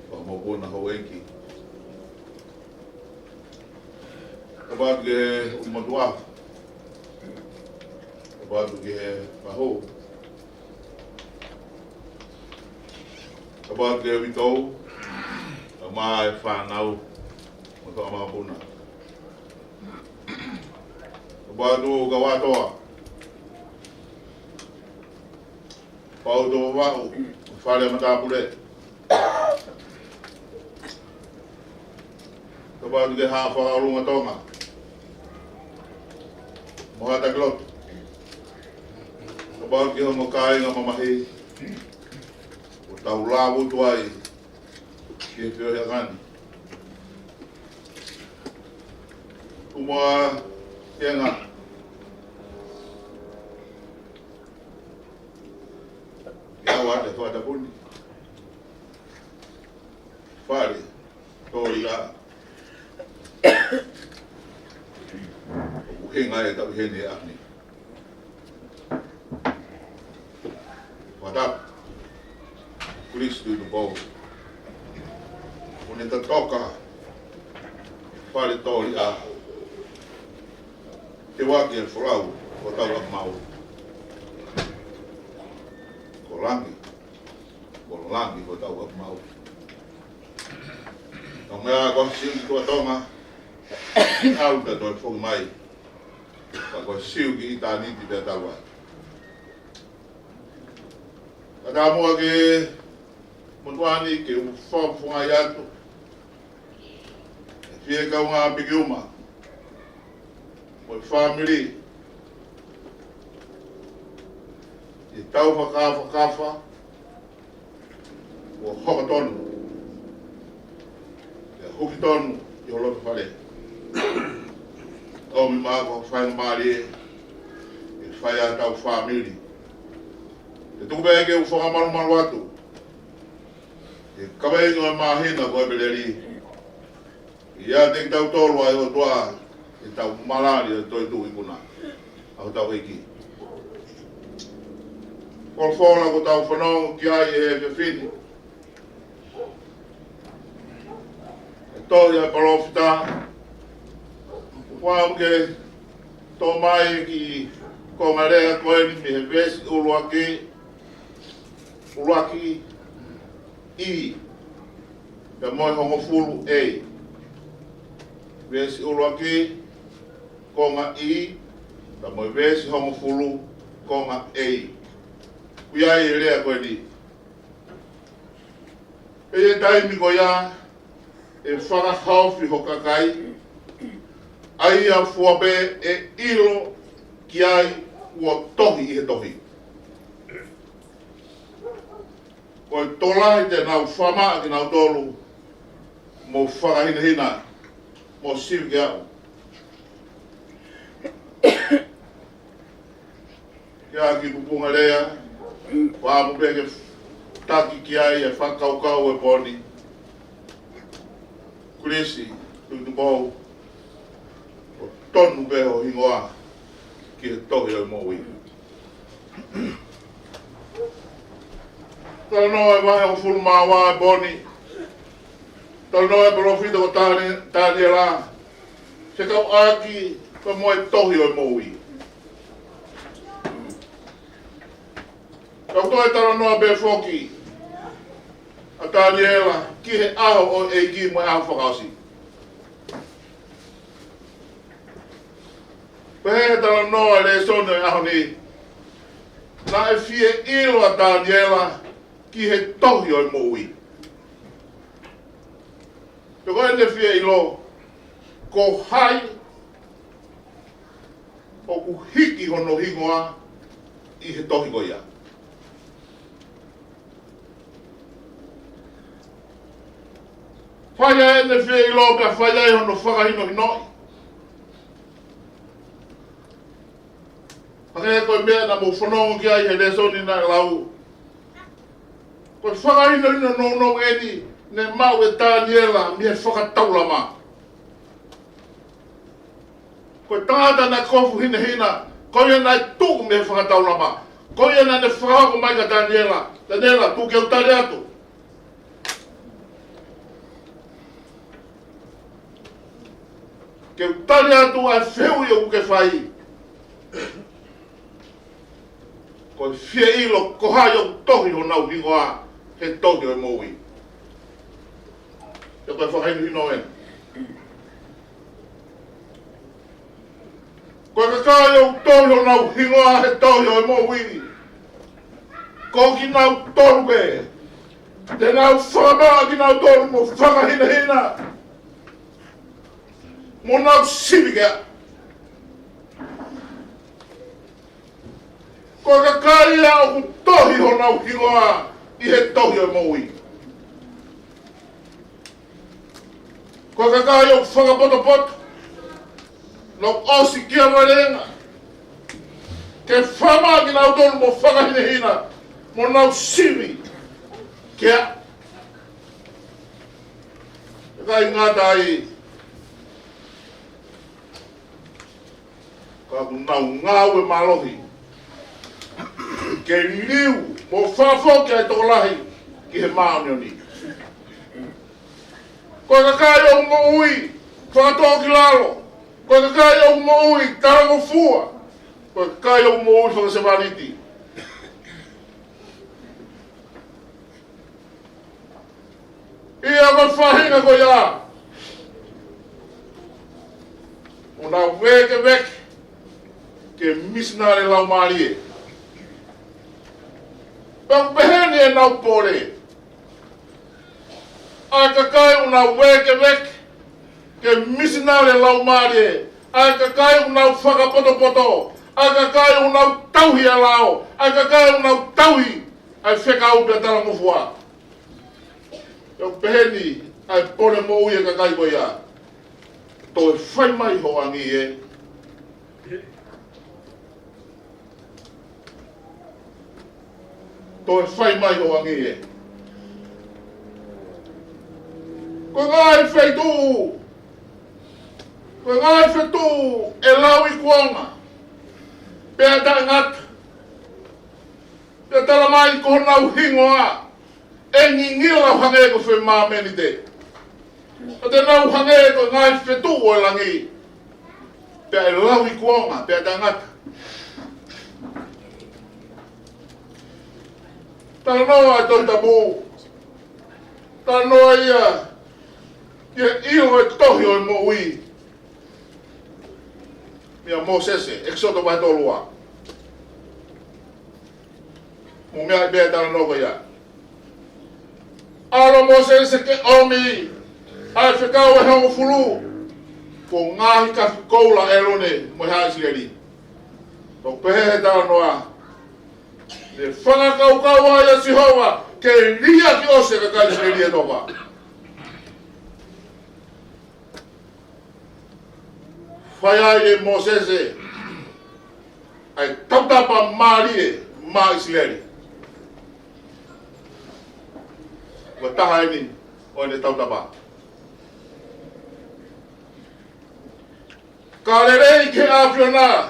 Fakamoʻoni houʻeiki. Tapu atu ki he ʻulumotuʻa. Tapu atu ki he fahu. Tapu atu ki he uitou. Tapu mo e fānau. Mo e fakamāʻopoʻopo. Tapu atu ki he kau ʻātoa. Pau to Vavaʻu, fale matāpule. Tapu atu ki he Haʻa Fakaʻolunga Tonga. Mo e Haʻa Takilotu. Tapu atu ki he ongo kāinga mamahi. ʻOku tau lāvutu ai ki he feohiʻanga ni. Uma e ngaahi. Ke ʻoua te fakatapu ni. Fale, tō ia. ʻOku hinga e tau heni a ni. Fakatapu. Kulisi Tuʻitupou. ʻOku ne tatoka. Fale tō ia. Te waki e folau, ko tau a mau. Ko langi, ko langi, ko tau a mau. Ka mea ko siu ki tua Tonga, au ka toe foki mai. Ka ko siu ki ʻitāniti pea tau ai. Ka tā mua ke motuʻa ni ke u fakafofongaʻi atu. ʻE fie kaungā piki uma. Mo e fāmili. ʻI he tau fakafakafa. ʻO hoko tonu. ʻE huki tonu ʻi ho loto fale. ʻOmi mai ko e faingamālie. ʻE fai ʻa e tau fāmili. ʻE tuku pē ke u fakamalumalu atu. ʻE kaveinga ʻo e māhina ko ʻEpeleli. ʻIate kitautolu ʻa e ʻOtua, ʻe tau malali ʻo toetuʻu ikuna. ʻA hotau ʻEiki. Folofola kuo tau fanongo ki ai he efiafi ni. ʻE tohi ʻa e palōfita. Kuo pau ke tō mai ki he konga lea ko eni mei he veesi ʻuluaki. ʻUluaki E. Pea mo e hongofulu A. Veesi ʻuluaki, konga E. Pea mo e veesi hongofulu, konga A. ʻOku ʻi ai e lea ko eni. Pea ʻi he taimi ko ia, ʻe fakahaofi ho kakai, ʻa ia fua pē ʻe ʻilo ki ai kuo tohi ʻi he tohi. Ko e tokolahi te nau fakamaʻa kinautolu, mo fakahinahina, mo sivi ki ai. Ki he kiʻi pupunga lea, ʻoku ou pehē ke taki ki ai e fakakaukau e pō ni. Kulisi Tuʻitupou, ʻoku tonu pē ho hingoa ki he tohi ʻo e moʻui. Talanoa e vahe hongofulu mā ua e pō ni. Talanoa e palōfita ko Tani-, Taniela. Fekauʻaki pea mo e tohi ʻo e moʻui. Ka ʻoku toe talanoa pē foki ʻa Taniela ki he ʻaho ʻo e ʻEiki mo e ʻaho fakaʻosi. Pea ʻi he talanoa e lēsoni ʻo e ʻaho ni, naʻe fie ʻilo ʻa Taniela ki he tohi ʻo e moʻui. Pea ko ʻene fie ʻilo, ko hai ʻoku hiki hono hingoa ʻi he tohi ko ia. Fai ai ʻene fie ʻilo pea fai ai hono fakahinohinoʻi. Hangē ko e meʻa naʻa mou fanongo ki ai he lēsoni naʻe lau. Ko e fakahinohino nounou eni naʻe maʻu ʻe Taniela mei he fakataulama. Ko e tangata naʻe kofu hinehina, ko ia naʻe tuʻu mei he fakataulama. Ko ia naʻa ne fakahoko mai kia Taniela, Taniela, tuku ke u tali atu. Ke u tali atu ʻa e fehuʻi ʻoku ke fai. Ko e fie ʻilo ko hai ʻoku tohi honau hingoa he tohi ʻo e moʻui. Pea ko e fakahinohino ē. Ko e kakai ʻoku tohi honau hingoa he tohi ʻo e moʻui, ko kinautolu pē te nau fakamaʻa kinautolu mo fakahinehina, mo nau sivi ki ai. Ko e kakai ia ʻoku tohi honau hingoa ʻi he tohi ʻo e moʻui. Ko e kakai ʻoku fakapotopoto, nau ʻosi kia valenga, ke fakamaʻa kinautolu mo fakahinehina, mo nau sivi ki ai. ʻIkai ngata ai, ka ʻoku nau ngāue mālohi ke liliu mo fakafoki ʻa e tokolahi ki he māʻoniʻoni. Ko e kakai ʻoku moʻui fakatōkilalo, ko e kakai ʻoku moʻui talangofua, ko e kakai ʻoku moʻui fakasevāniti. ʻIa ko e faʻahinga ko ia ʻoku nau vēkeveke ke misinale laumālie. Pea ʻoku peheni ʻenau pole. ʻA e kakai ʻoku nau vēkeveke ke misinale laumālie, ʻa e kakai ʻoku nau fakapotopoto, ʻa e kakai ʻoku nau tauhi ʻa e lao, ʻa e kakai ʻoku nau tauhi ʻa e fekau pea talangofua. ʻOku peheni ʻa e pole moʻui ʻa e kakai ko ia. Toe fai mai hoʻo angi ē. Toe fai mai hoʻo angi ē. Ko e ngaahi feituʻu, ko e ngaahi feituʻu ʻe lau ʻi kuonga pea taʻengata, pea tala mai ko honau hingoa ʻe ngingila ʻo hangē ko e fefine māmeni te. ʻO te nau hangē ko e ngaahi feituʻu ʻo e langi. Pea ʻe lau ʻi kuonga pea taʻengata. Talanoa ʻa e Tohi Tapu, talanoa ia ki he ʻilo e tohi ʻo e moʻui. Meia Mōsese, ʻEkisoto vahe tolu ua. Mo meʻa ʻi pea talanoa ko ia. ʻAlu ʻa Mōsese ke ʻomi ʻa e fekau ʻe hongofulu, ko e ngaahi kafi koula ʻa ʻĒlone mo e haʻa ʻIsileli. ʻOku pehē he talanoa, ne fakakaukau ai ʻa Sihova ke liʻaki ʻosi e kakai ʻIsileli ʻi he toba. Fai ai ʻe Mōsese ʻa e tautapa mālie maʻa ʻIsileli. Ko e taha eni ʻo ʻene tautapa. Ka lelei ki he ʻAfiona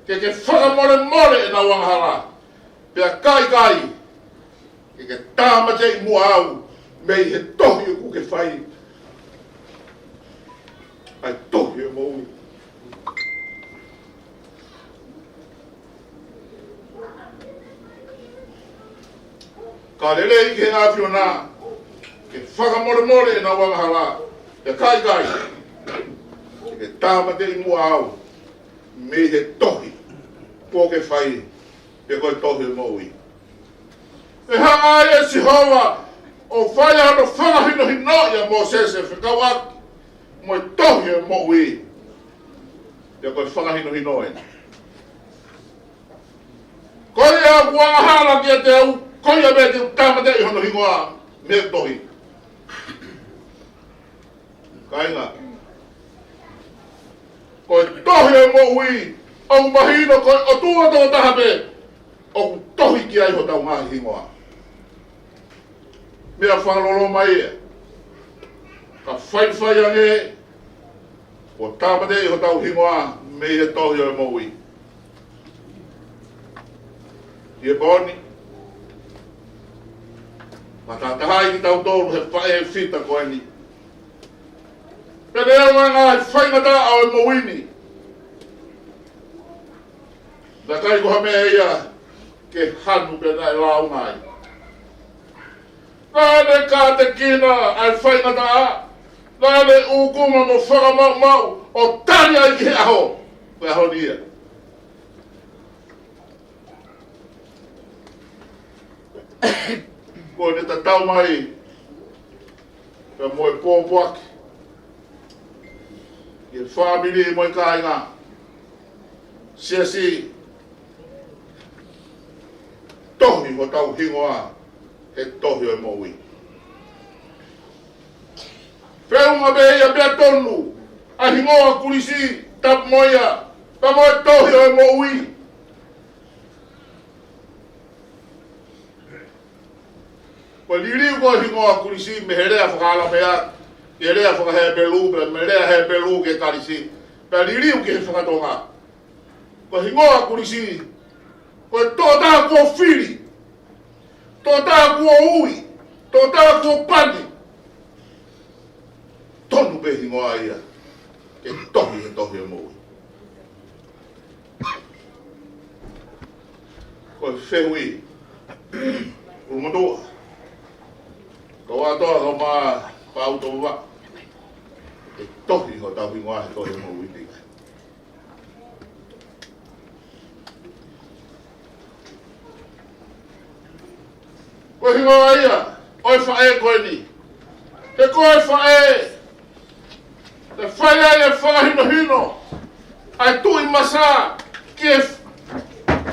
ke ke fakamolemole ʻenau angahala, pea ka ʻikai, ke ke tāmateʻi muʻa au mei he tohi ʻoku ke fai, ʻa e tohi ʻo e moʻui. Ka lelei ki he ʻAfiona ke fakamolemole ʻenau angahala, pea ka ʻikai, ke ke tāmateʻi muʻa au mei he tohi ʻoku ke fai, pe ko e tohi ʻo e moʻui. ʻE hanga ai ʻe Sihova ʻo fai hono fakahinohinoʻi ʻa Mōsese fekauʻaki mo e tohi ʻo e moʻui. Pea ko e fakahinohino eni. Ko ia ʻoku angahala kiate au, ko ia pē te u tāmateʻi hono hingoa mei he tohi. Kāinga, ko e tohi ʻo e moʻui, ʻoku mahino ko e ʻOtua tokotaha pē ʻoku tohi ki ai hotau ngaahi hingoa. Meʻa fakaloloma ia, ka faifai ange, kuo tāmateʻi hotau hingoa mei he tohi ʻo e moʻui. ʻI he pō ni, fakatahatahaʻi kitautolu he faʻē fita ko eni. Pe Neongo e ngaahi faingataʻa ʻo e moʻui ni, naʻe ʻikai ko ha meʻa ia ke hanu pe naʻe lāunga ai. Naʻa ne kātekina ʻa e faingataʻa, naʻa ne ʻūkuma mo fakamaʻumaʻu ʻo tali ai ki he ʻaho, ko e ʻaho ni ia. Kuo ne tatau mai pea mo e pōpoaki ki he fāmili mo e kāinga. Siasi, tohi hotau hingoa he tohi ʻo e moʻui. Feʻunga pē ia pea tonu ʻa e hingoa Kulisi Tapumoʻia pea mo e tohi ʻo e moʻui. Ko e liliu ko e hingoa Kulisi mei he lea faka-ʻAlamā ki he lea faka-Hepelū, pea mei he lea Hepelū ki he kalisi, pea liliu ki he faka-Tonga. Ko e hingoa Kulisi, ko e tokotaha kuo fili, tokotaha kuo ui, tokotaha kuo pani. Tonu pē hingoa ia ke tohi he tohi ʻo e moʻui. Ko e fehuʻi, ʻulumotuʻa, ko ʻAtoa, ko Mā, Pau, Toʻova, ʻe tohi hotau hingoa he tohi ʻo e moʻui pe ʻikai? Ko e hingoa ia ʻo e faʻē ko eni. He ko e faʻē, ʻe fai ai e fakahinohino ʻa e Tuʻi Masa ki he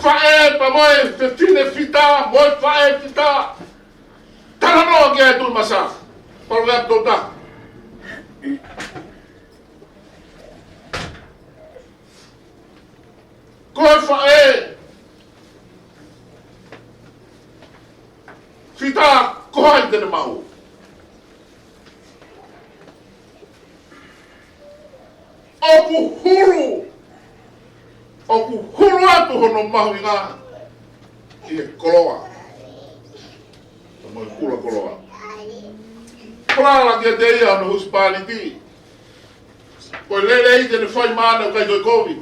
faʻē pea mo e fefine fita, mo e faʻē fita. Talanoa ki ai e Tuʻi Masa. Paloveape tolu taha. Ko e faʻē fita, ko hai te ne maʻu? ʻOku hulu, ʻoku hulu atu hono mahuʻinga ʻi he koloa. Mo e kula koloa. Kolala kiate ia hono husepāniti. Ko e lelei te ne fai maʻana ʻoku ʻikai toe kovi.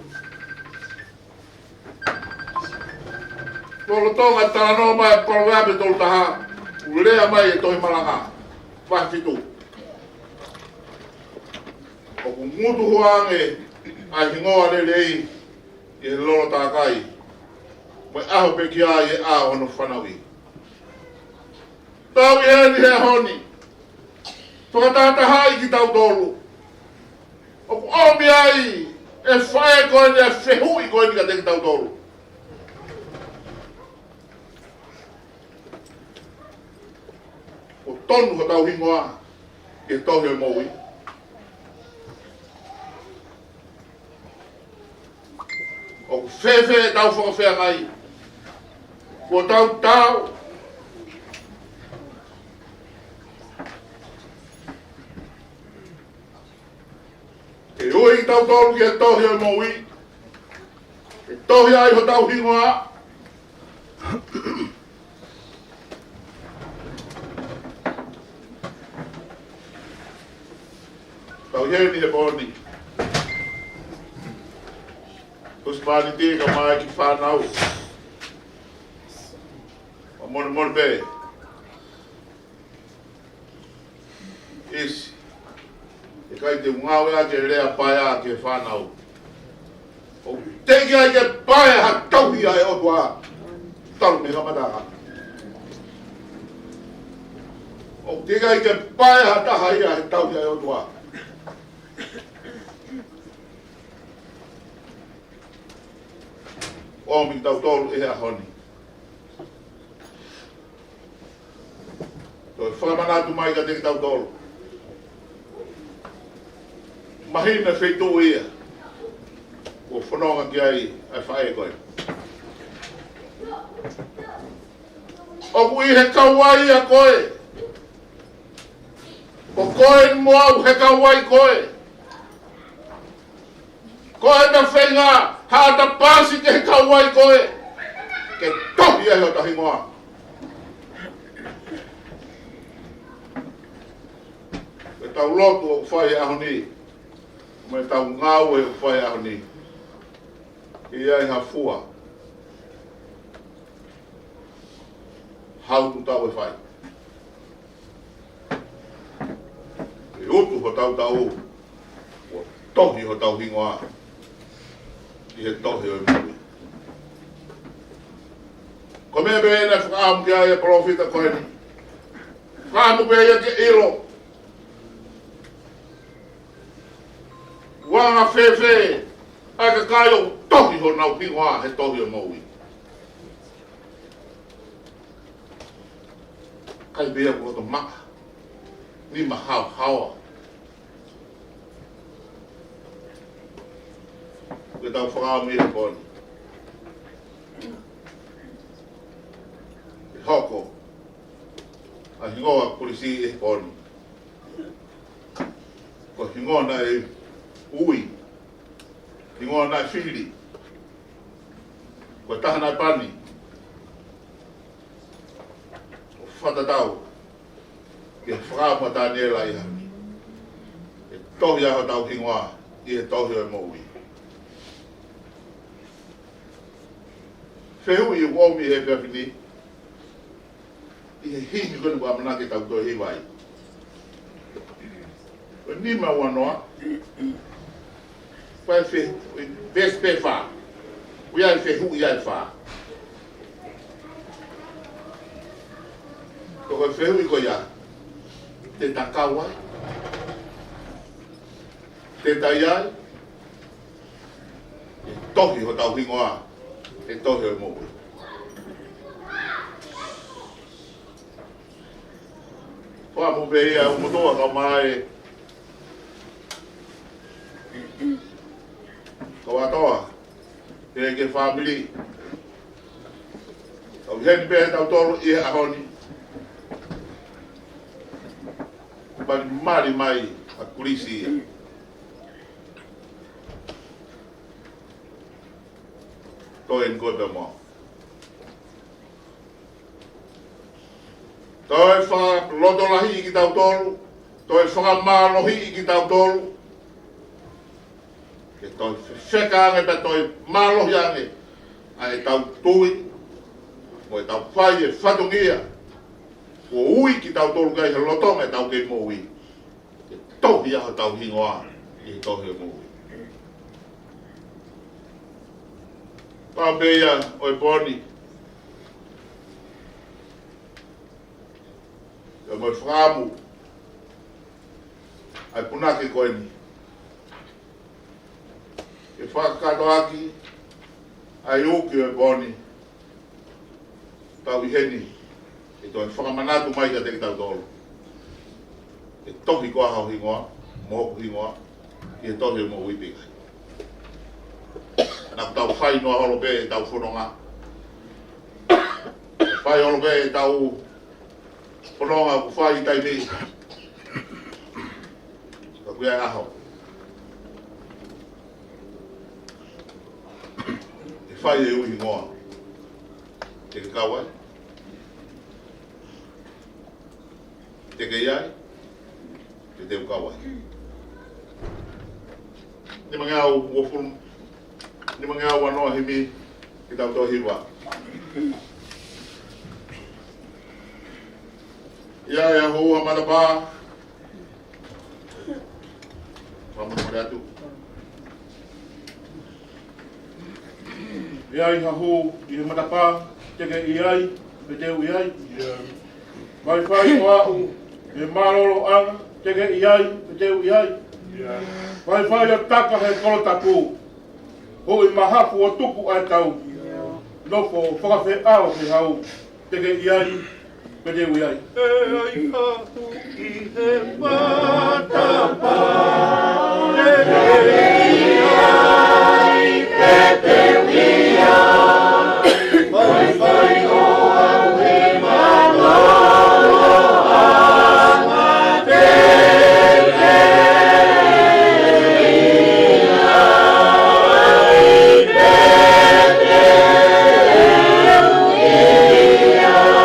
Lolotonga e talanoa mai ʻa e Paloveape tolu taha, ʻoku lea mai e Tohi Malanga vahe fitu, ʻoku ngutu hua ange ʻa e hingoa lelei ʻi he lolo tākai, mo e ʻaho pekia ʻi he ʻaho hono fanauʻi. Tau ʻi heni he ʻaho ni, fakatahatahaʻi kitautolu. ʻOku ʻomi ai e faʻē ko eni, e fehuʻi ko eni kiate kitautolu. ʻOku tonu hotau hingoa he tohi ʻo e moʻui? ʻOku fēfē ʻetau fakafeangai? Kuo tau taau ke ui kitautolu ki he tohi ʻo e moʻui, ke tohi ai hotau hingoa? Tau ʻi heni he pō ni. Husepāniti, kae ʻumaʻā e kiʻi fānau. Fakamolemole pē. ʻIsi, ʻikai te u ngāueʻaki e lea paea ki he fānau. ʻOku teʻeki ai ke paea ha tauhi ʻa e ʻOtua talu mei he kamataʻanga. ʻOku teʻeki ai ke paea ha taha ia he tauhi ʻa e ʻOtua. ʻOmi kitautolu he ʻaho ni. Toe fakamanatu mai kiate kitautolu. Mahino e feituʻu ia kuo fononga ki ai ʻa e faʻē ko ē. ʻOku ʻi he kauai ʻa koe. Ko koe mo au he kauai koe. Ko ʻeta feinga, haʻata paasi ki he kauai ko ē, ke tohi ai hota hingoa. Ko ʻetau lotu ʻoku fai he ʻaho ni, Mo e tau ngāue ʻoku fai he ʻaho ni, ʻi ai ha fua, ha utu tau ʻe fai. ʻE utu hotau tau, ʻo tohi hotau hingoa ʻi he tohi ʻo e moʻui. Ko e meʻa pē ʻena ʻoku fakaʻamu ki ai e palōfita ko eni. Fakaʻamu pē ia ke ʻilo ʻoku anga fēfē ʻa e kakai ʻoku tohi honau hingoa he tohi ʻo e moʻui. Kai pē ia ʻoku loto maʻa, nima haohaoa. Ko e tau fakaʻamu ia ko eni. ʻE hoko ʻa e hingoa Kulisi ʻi he ko eni. Ko e hingoa naʻe ui, hingoa naʻe fili. Ko e taha naʻe pani. ʻO fakatatau ki he fakaʻamu ʻa Taniela ia, ʻe tohi ʻa hotau hingoa ʻi he tohi ʻo e moʻui. Fehuʻi ʻoku ʻomi he efiafi ni, ʻi he himi ko eni ʻoku ʻamanaki ke tau toe hiva ai. Ko e nima ua noa. Ko e fe-, veesi pē fā. ʻOku ʻi ai e fehuʻi ia ʻe fā. Ko e fehuʻi ko ia, te ta kau ai? Te ta ʻi ai? ʻE tohi hotau hingoa he tohi ʻo e moʻui. Fakaʻamu pē ia ʻoku motuʻa kau mai kau ʻatoa, pea ki he fāmili. Kau ʻi heni pē tautolu ʻi he ʻaho ni. Mali mali mai ʻa Kulisi ia. Toe eni koe pea mo au. Toe fakalotolahiʻi kitautolu, toe fakamālohiʻi kitautolu, ke toe fefeka ange pea toe mālohi ange ʻa e tau tui, mo e tau fai e fatongia kuo ui kitautolu ki ai he lolotonga e tau kei moʻui. Ke tohi ʻa hotau hingoa ʻi he tohi ʻo e moʻui. Pau pē ia ʻo e pō ni, ʻio, mo e fakaʻamu ʻa e punake ko eni ke fakakātoa ʻaki ʻa e uki ʻo e pō ni. Tau ʻi heni, ʻe toe fakamanatu mai kiate kitautolu. ʻE tohi koā ho hingoa, mo hoku hingoa, ʻi he tohi ʻo e moʻui pe ʻikai. Naʻa tau fai noa holo pē ʻetau fononga. Fai holo pē ʻetau fononga ʻoku fai taimi. Ka ʻoku ʻi ai e ʻaho ʻe fai e ui hingoa. Te ke kau ai? Te ke ʻi ai? Te te u kau ai? Nimangeau uofulu, nimangeau uanoa, himi, ke tau toe hiva. ʻI ai ha hou ha matapā? Fakamolemole atu. ʻI ai ha hou ʻi he matapā, te ke ʻi ai, pe te u ʻi ai? Faifai ʻo aʻu he mālōlōʻanga, te ke ʻi ai, pe te u ʻi ai? Faifai ʻo taka he kolo tapu, hoʻi mahafu ʻo tuku ʻa e tau, nofo fakafeʻao he hau, te ke ʻi ai, pe te u ʻi ai? ʻE ai ha hou ʻi he matapā, te ke ʻi ai, pe te u ʻi ai? Faifai ʻo aʻu he mālōlōʻanga, te ke ʻi ai, pe te u ʻi ai?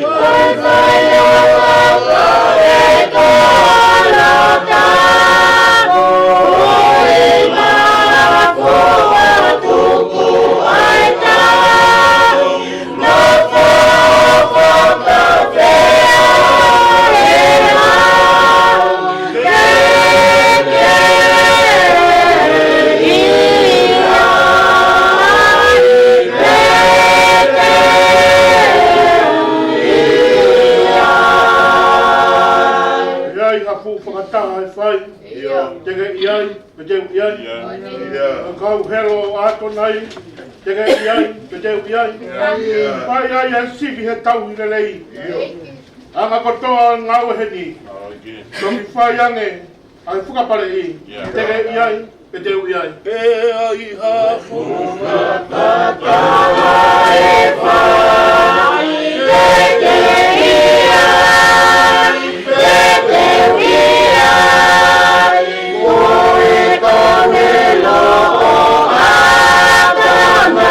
Faifai ʻo aʻu he kolo tapu, Te u ʻi ai. Ia. Ia. Kau helo ʻAtonai, te ke ʻi ai, pea te u ʻi ai. Ia. Fai ai ʻa e sivi he tauhi lelei. Ia. ʻAnga kotoa ngāue heni. Ia. Toki fai ange ʻa e fakapaleʻi. Ia. Te ke ʻi ai, pea te u ʻi ai. Pea ʻi ha fuʻu fakataha ʻe fai, te ke ʻi ai, pea te u ʻi ai. Ko e kau helo ʻAtonai,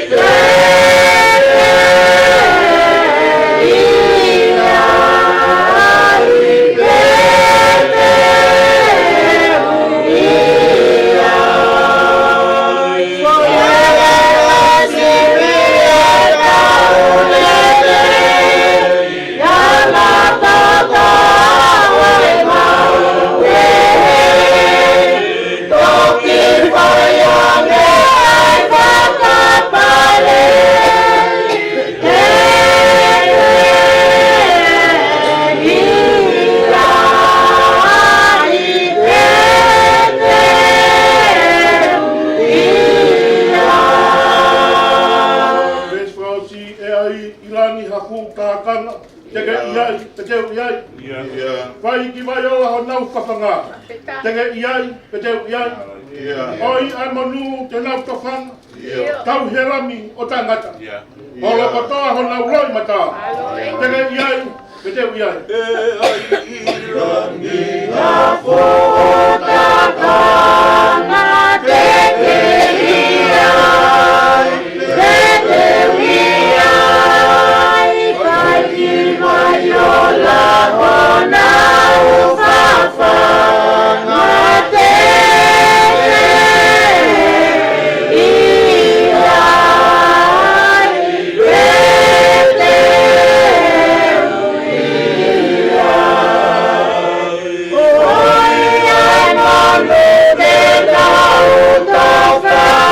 te ke ʻi ai, pea te u ʻi ai. Veesi fakaʻosi, ʻe ʻi ai ʻi langi ha fuʻu kākanga, te ke ʻi ai, pea te u ʻi ai. Ia. Ia. Fai ki vai ola honau fafanga, te ke ʻi ai, pea te u ʻi ai. Ia. ʻOi ʻa e monū te nau tofanga, ia, tauhi e Lami ʻo taʻengata. Ia. Holo kotoa honau loʻimata, te ke ʻi ai, pea te u ʻi ai. ʻE ʻi ai ʻi langi ha fuʻu kākanga, te ke ʻi ai, pea te u ʻi ai. Fai ki vai ola honau fafanga, te ke ʻi ai, pea te u ʻi ai. ʻOi ʻa e monū te nau tofanga, tauhi e Lami ʻo taʻengata. Holo kotoa honau loʻimata,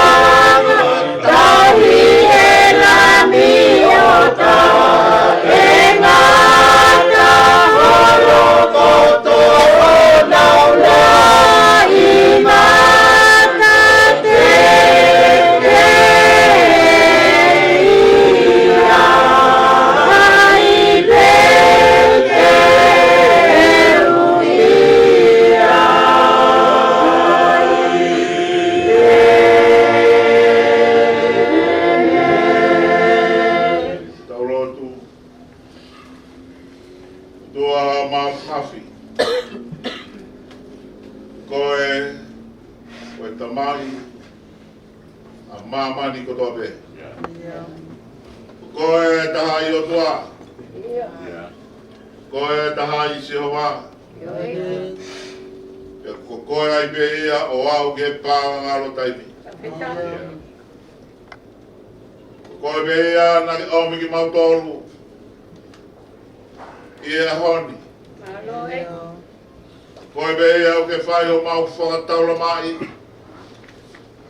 te ke ʻi ai, pea te u ʻi ai. Tau lotu. ʻOtua Māfimafi, ko koe, ko e Tamai ʻa māmani kotoa pē. Ko koe taha ʻi ʻOtua. Ko koe taha ʻi Sihova. Pea ko koe ai pē ia ʻo aʻu ki he pā ngalo taimi. Ko koe pē ia naʻa ke ʻomi kimautolu ʻi he ʻaho ni. Ko koe pē ia ʻoku ke fai homau fakataulamaʻi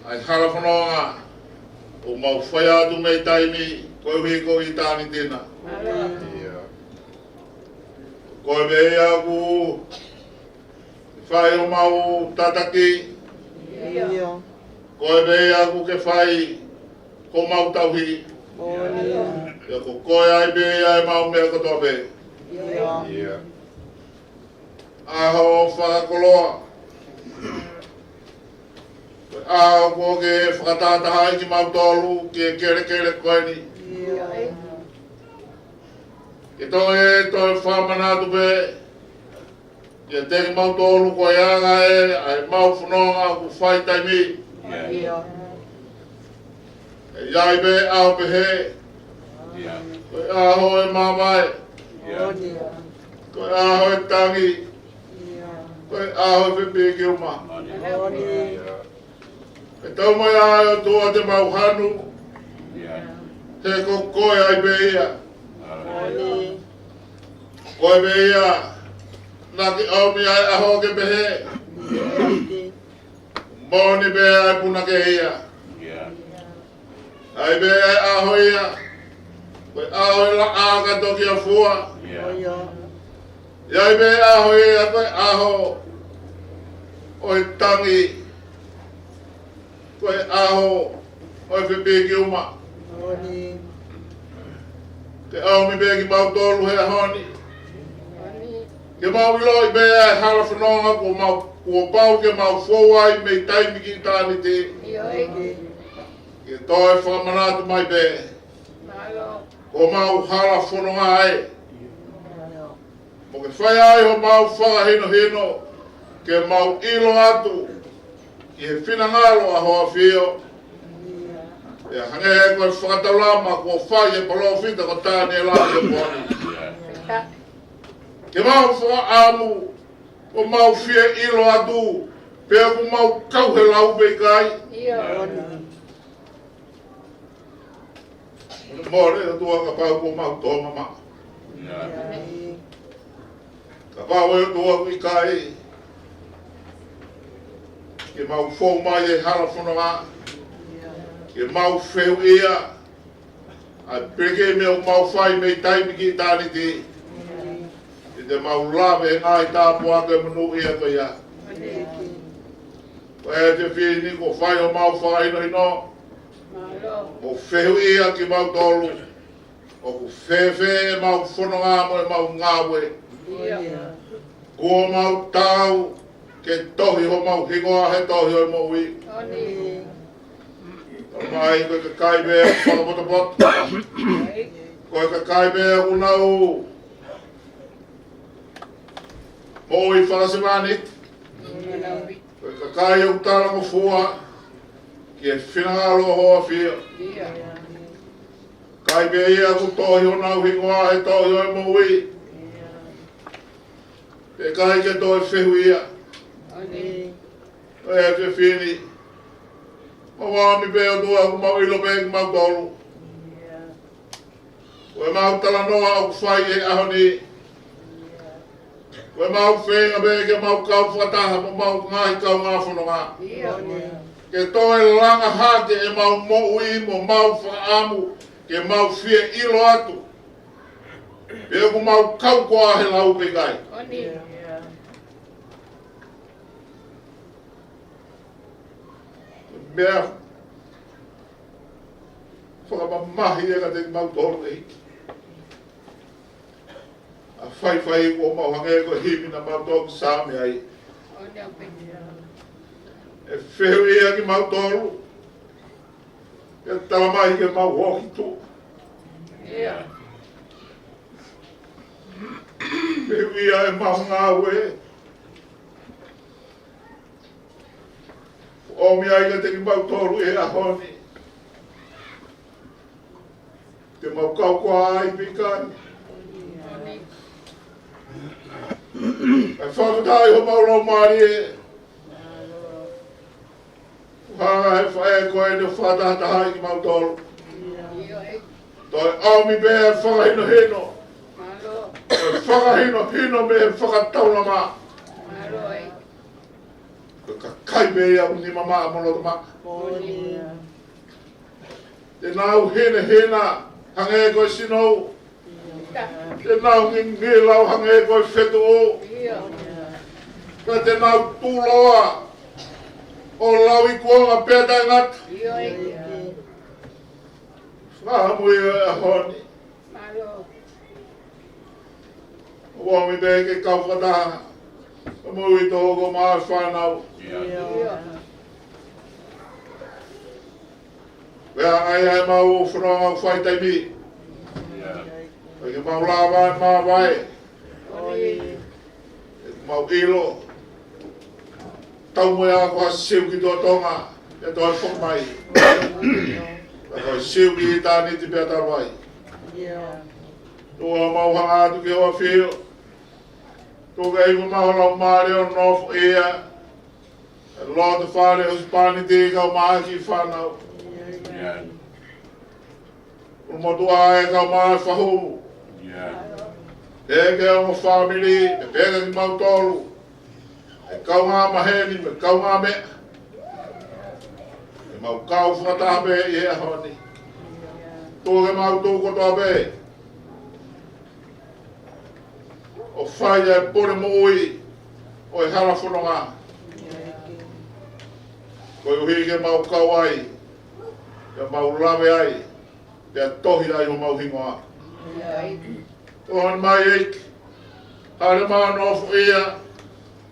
ʻa e hala fononga ʻoku mau fai atu mei taimi koeʻuhi ko ʻitāniti na. Ko koe pē ia ʻoku ke fai homau tataki. Ko koe pē ia ʻoku ke fai homau tauhi. Pea ko koe ai pē ia ʻemau meʻa kotoa pē. ʻAho fakakoloa. Ko e ʻaho kuo ke fakatahatahaʻi kimautolu ki he kelekele ko eni. Ke toe, toe fakamanatu pē kiate kimautolu ko e anga ē ʻa ʻemau fononga ʻoku fai taimi. ʻE ʻi ai pē ʻaho pehē. Ko e ʻaho ʻe mamae. Ko e ʻaho ʻe tangi. Ko e ʻaho ʻe fepiki uma. Pea tau mai ʻa e ʻOtua te mau hanu. He ko koe ai pē ia. Ko koe pē ia naʻa ke ʻomi ʻa e ʻaho ke pehē. Moʻoni pē ʻa e punake ia. ʻAi pē ʻa e ʻaho ia ko e ʻaho ʻe laʻā ka toki afua. ʻAi pē ʻaho ia ko e ʻaho ʻo e tangi, ko e ʻaho ʻo e fepiki uma. Ke ʻomi pē kimautolu he ʻaho ni ke mau ʻiloʻi pē ʻa e hala fononga kuo mau, kuo pau ke mau fou ai mei taimi ki ʻitāniti. Ke toe fakamanatu mai pē ko homau hala fononga ē. Mo ke fai ai homau fakahinohino ke mau ʻilo atu ki he finangalo ʻa ho ʻAfio. ʻE hangē ko e fakataulama kuo fai ʻe he palōfita ko Taniela ʻi he pō ni. Ke mau fakaʻamu ʻo mau fie ʻilo atu pe ʻoku mau kau he lau pe ʻikai. Mole ʻOtua kapau kuo mau tō mamaʻo. Kapau ʻe ʻOtua ʻoku ʻikai ke mau fou mai he hala fononga ke mau fehuʻia ʻa e peke meʻa ʻoku mau fai mei taimi ki ʻitāniti. ʻE te mau lave he ngaahi tāpuaki monūʻia ko ia. Ko e efiafi ni kuo fai homau fakahinohino mo fehuʻia kimautolu ʻoku fēfē ʻemau fononga mo ʻemau ngāue. Kuo mau taau ke tohi homau hingoa he tohi ʻo e moʻui. Mai ko e kakai pē fakapotopoto, ko e kakai pē ʻoku nau moʻui fakasevāniti, ko e kakai ʻoku talangofua ki he finangalo ʻo ho ʻAfio. Kakai pē ia ʻoku tohi honau hingoa he tohi ʻo e moʻui. Pea ʻikai ke toe fehuʻia. Ko e efiafi ni, mau ʻomi pē ʻOtua ʻoku mau ʻilo pē kimautolu. Ko ʻemau talanoa ʻoku fai he ʻaho ni, ko ʻemau feinga pē ke mau kau fakataha mo homau ngaahi kaungā fononga ke toe langa hake ʻemau moʻui mo homau fakaʻamu ke mau fie ʻilo atu pe ʻoku mau kau koā he lau pe ʻikai. Meʻa fakamamahi ia kiate kimautolu ʻEiki, ʻa e faifai kuo mau hangē ko e himi naʻa mau toki Saame ai. ʻE fehuʻia kimautolu ke tala mai ke mau ō ki tuʻa. Fehuʻia ʻemau ngāue. ʻOmi ai kiate kimautolu he ʻaho ni ke mau kau koā ai pe ʻikai. ʻE fakafetaʻi homau laumālie. Hanga he faʻē ko eni ʻo fakatahatahaʻi kimautolu. Toe ʻomi pē ʻa e fakahinohino, ʻa e fakahinohino mei he fakataulama. Ko e kakai pē ia ʻoku nima maʻa mo loto maʻa. Te nau hinehina hangē ko e sinou. Te nau ngingilau hangē ko e fetuʻu. Pea te nau tuloa ʻo lauikuonga pea taʻengata. Fakamui ʻa e ʻaho ni. ʻOmi pē ke kau fakataha mo uitou ko homau fānau. Pea ʻai ʻemau fononga ʻoku fai taimi. Pea ke mau lava ʻo māvae. ʻE mau ʻilo tau mo ia ko ha siu ki Tonga, ʻe toe foki mai. Pea ko e siu ki ʻitāniti pea talu ai. Tuku ʻemau hanga atu ki ho ʻAfio. Tuku ke ʻi homau laumālie ʻo nofoʻia ʻa e loto fale, husepāniti kae ʻumaʻā e kiʻi fānau. ʻUlumotuʻa ē kae ʻumaʻā e fahu. Pea ki he ongo fāmili, pea pehē kimautolu, ʻa e kaungā maheni mo e kaungā meʻa. ʻE mau kau fakataha pē ʻi he ʻaho ni. Tuku ke mau tuʻu kotoa pē ʻo fai ʻa e pule moʻui ʻo e hala fononga. Koeʻuhi ke mau kau ai, pea mau lave ai, pea tohi ai homau hingoa. ʻOhani mai ʻEiki, hāʻele mai ʻo nofoʻia,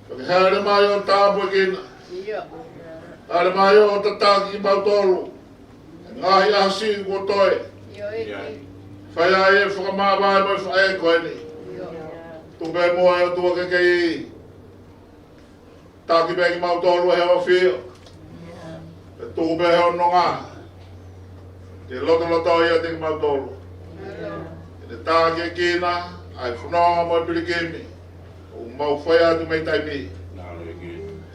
pea ke hāʻele mai ʻo tāpuekina. Hāʻele mai ʻo tataki kimautolu he ngaahi ʻaho siʻi kuo toe. Fai ai e fakamāvae mo e faʻē ko eni. Tuku pē muʻa ʻe ʻOtua ke kei taki pē kimautolu ʻe he ʻAfio. Pea tuku pē ʻe he ʻOtua ke lotolotoʻi ʻiate kimautolu. Ke ne takiekina ʻa e fononga mo e pilikimi ʻoku mau fai atu mei taimi ni.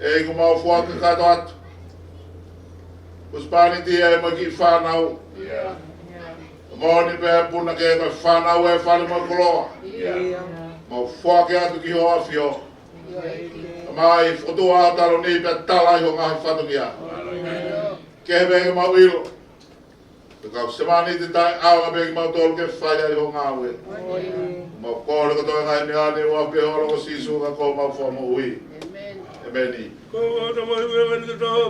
ʻEiki, ʻoku mau foaki kakato atu husepāniti ʻa e mo e kiʻi fānau. Moʻoni pē ʻa e punake ko e fānau ʻa e fale mo e koloa. Mau foaki atu ki ho ʻAfio. Tamai, fokotuʻu ʻa Taloni pea tala ai ho ngaahi fatongia. Kehe pē ke mau ʻilo, ko e kau sēmāniti taʻeʻaonga pē kimautolu ke fai ai ho ngāue. Mau kole kotoa e ngaahi meʻa ni ʻi he huafa ʻo ho ʻAlo ko Sīsū ko homau Fakamoʻui. ʻĒmeni. Ko e tamai ʻoku ʻi hēvani ke tau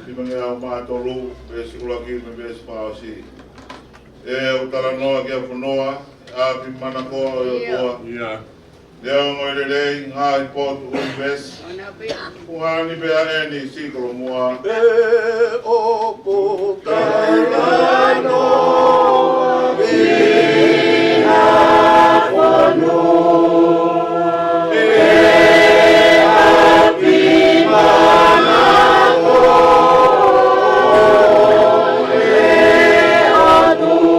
Kimangeau mā tolu, veesi ʻuluaki mo e veesi fāʻosi. ʻE ʻoku talanoa ki he fonua, ʻapi manakoa ʻo e ʻOtua. Neongo e lelei ngaahi potu ʻo e ʻunivēsi, ʻoku ʻi ai pē ʻeni siʻi kolomuʻa. ʻE ʻoku talanoa ki he fonua, ʻe ʻapi manakoa ʻo e ʻOtua.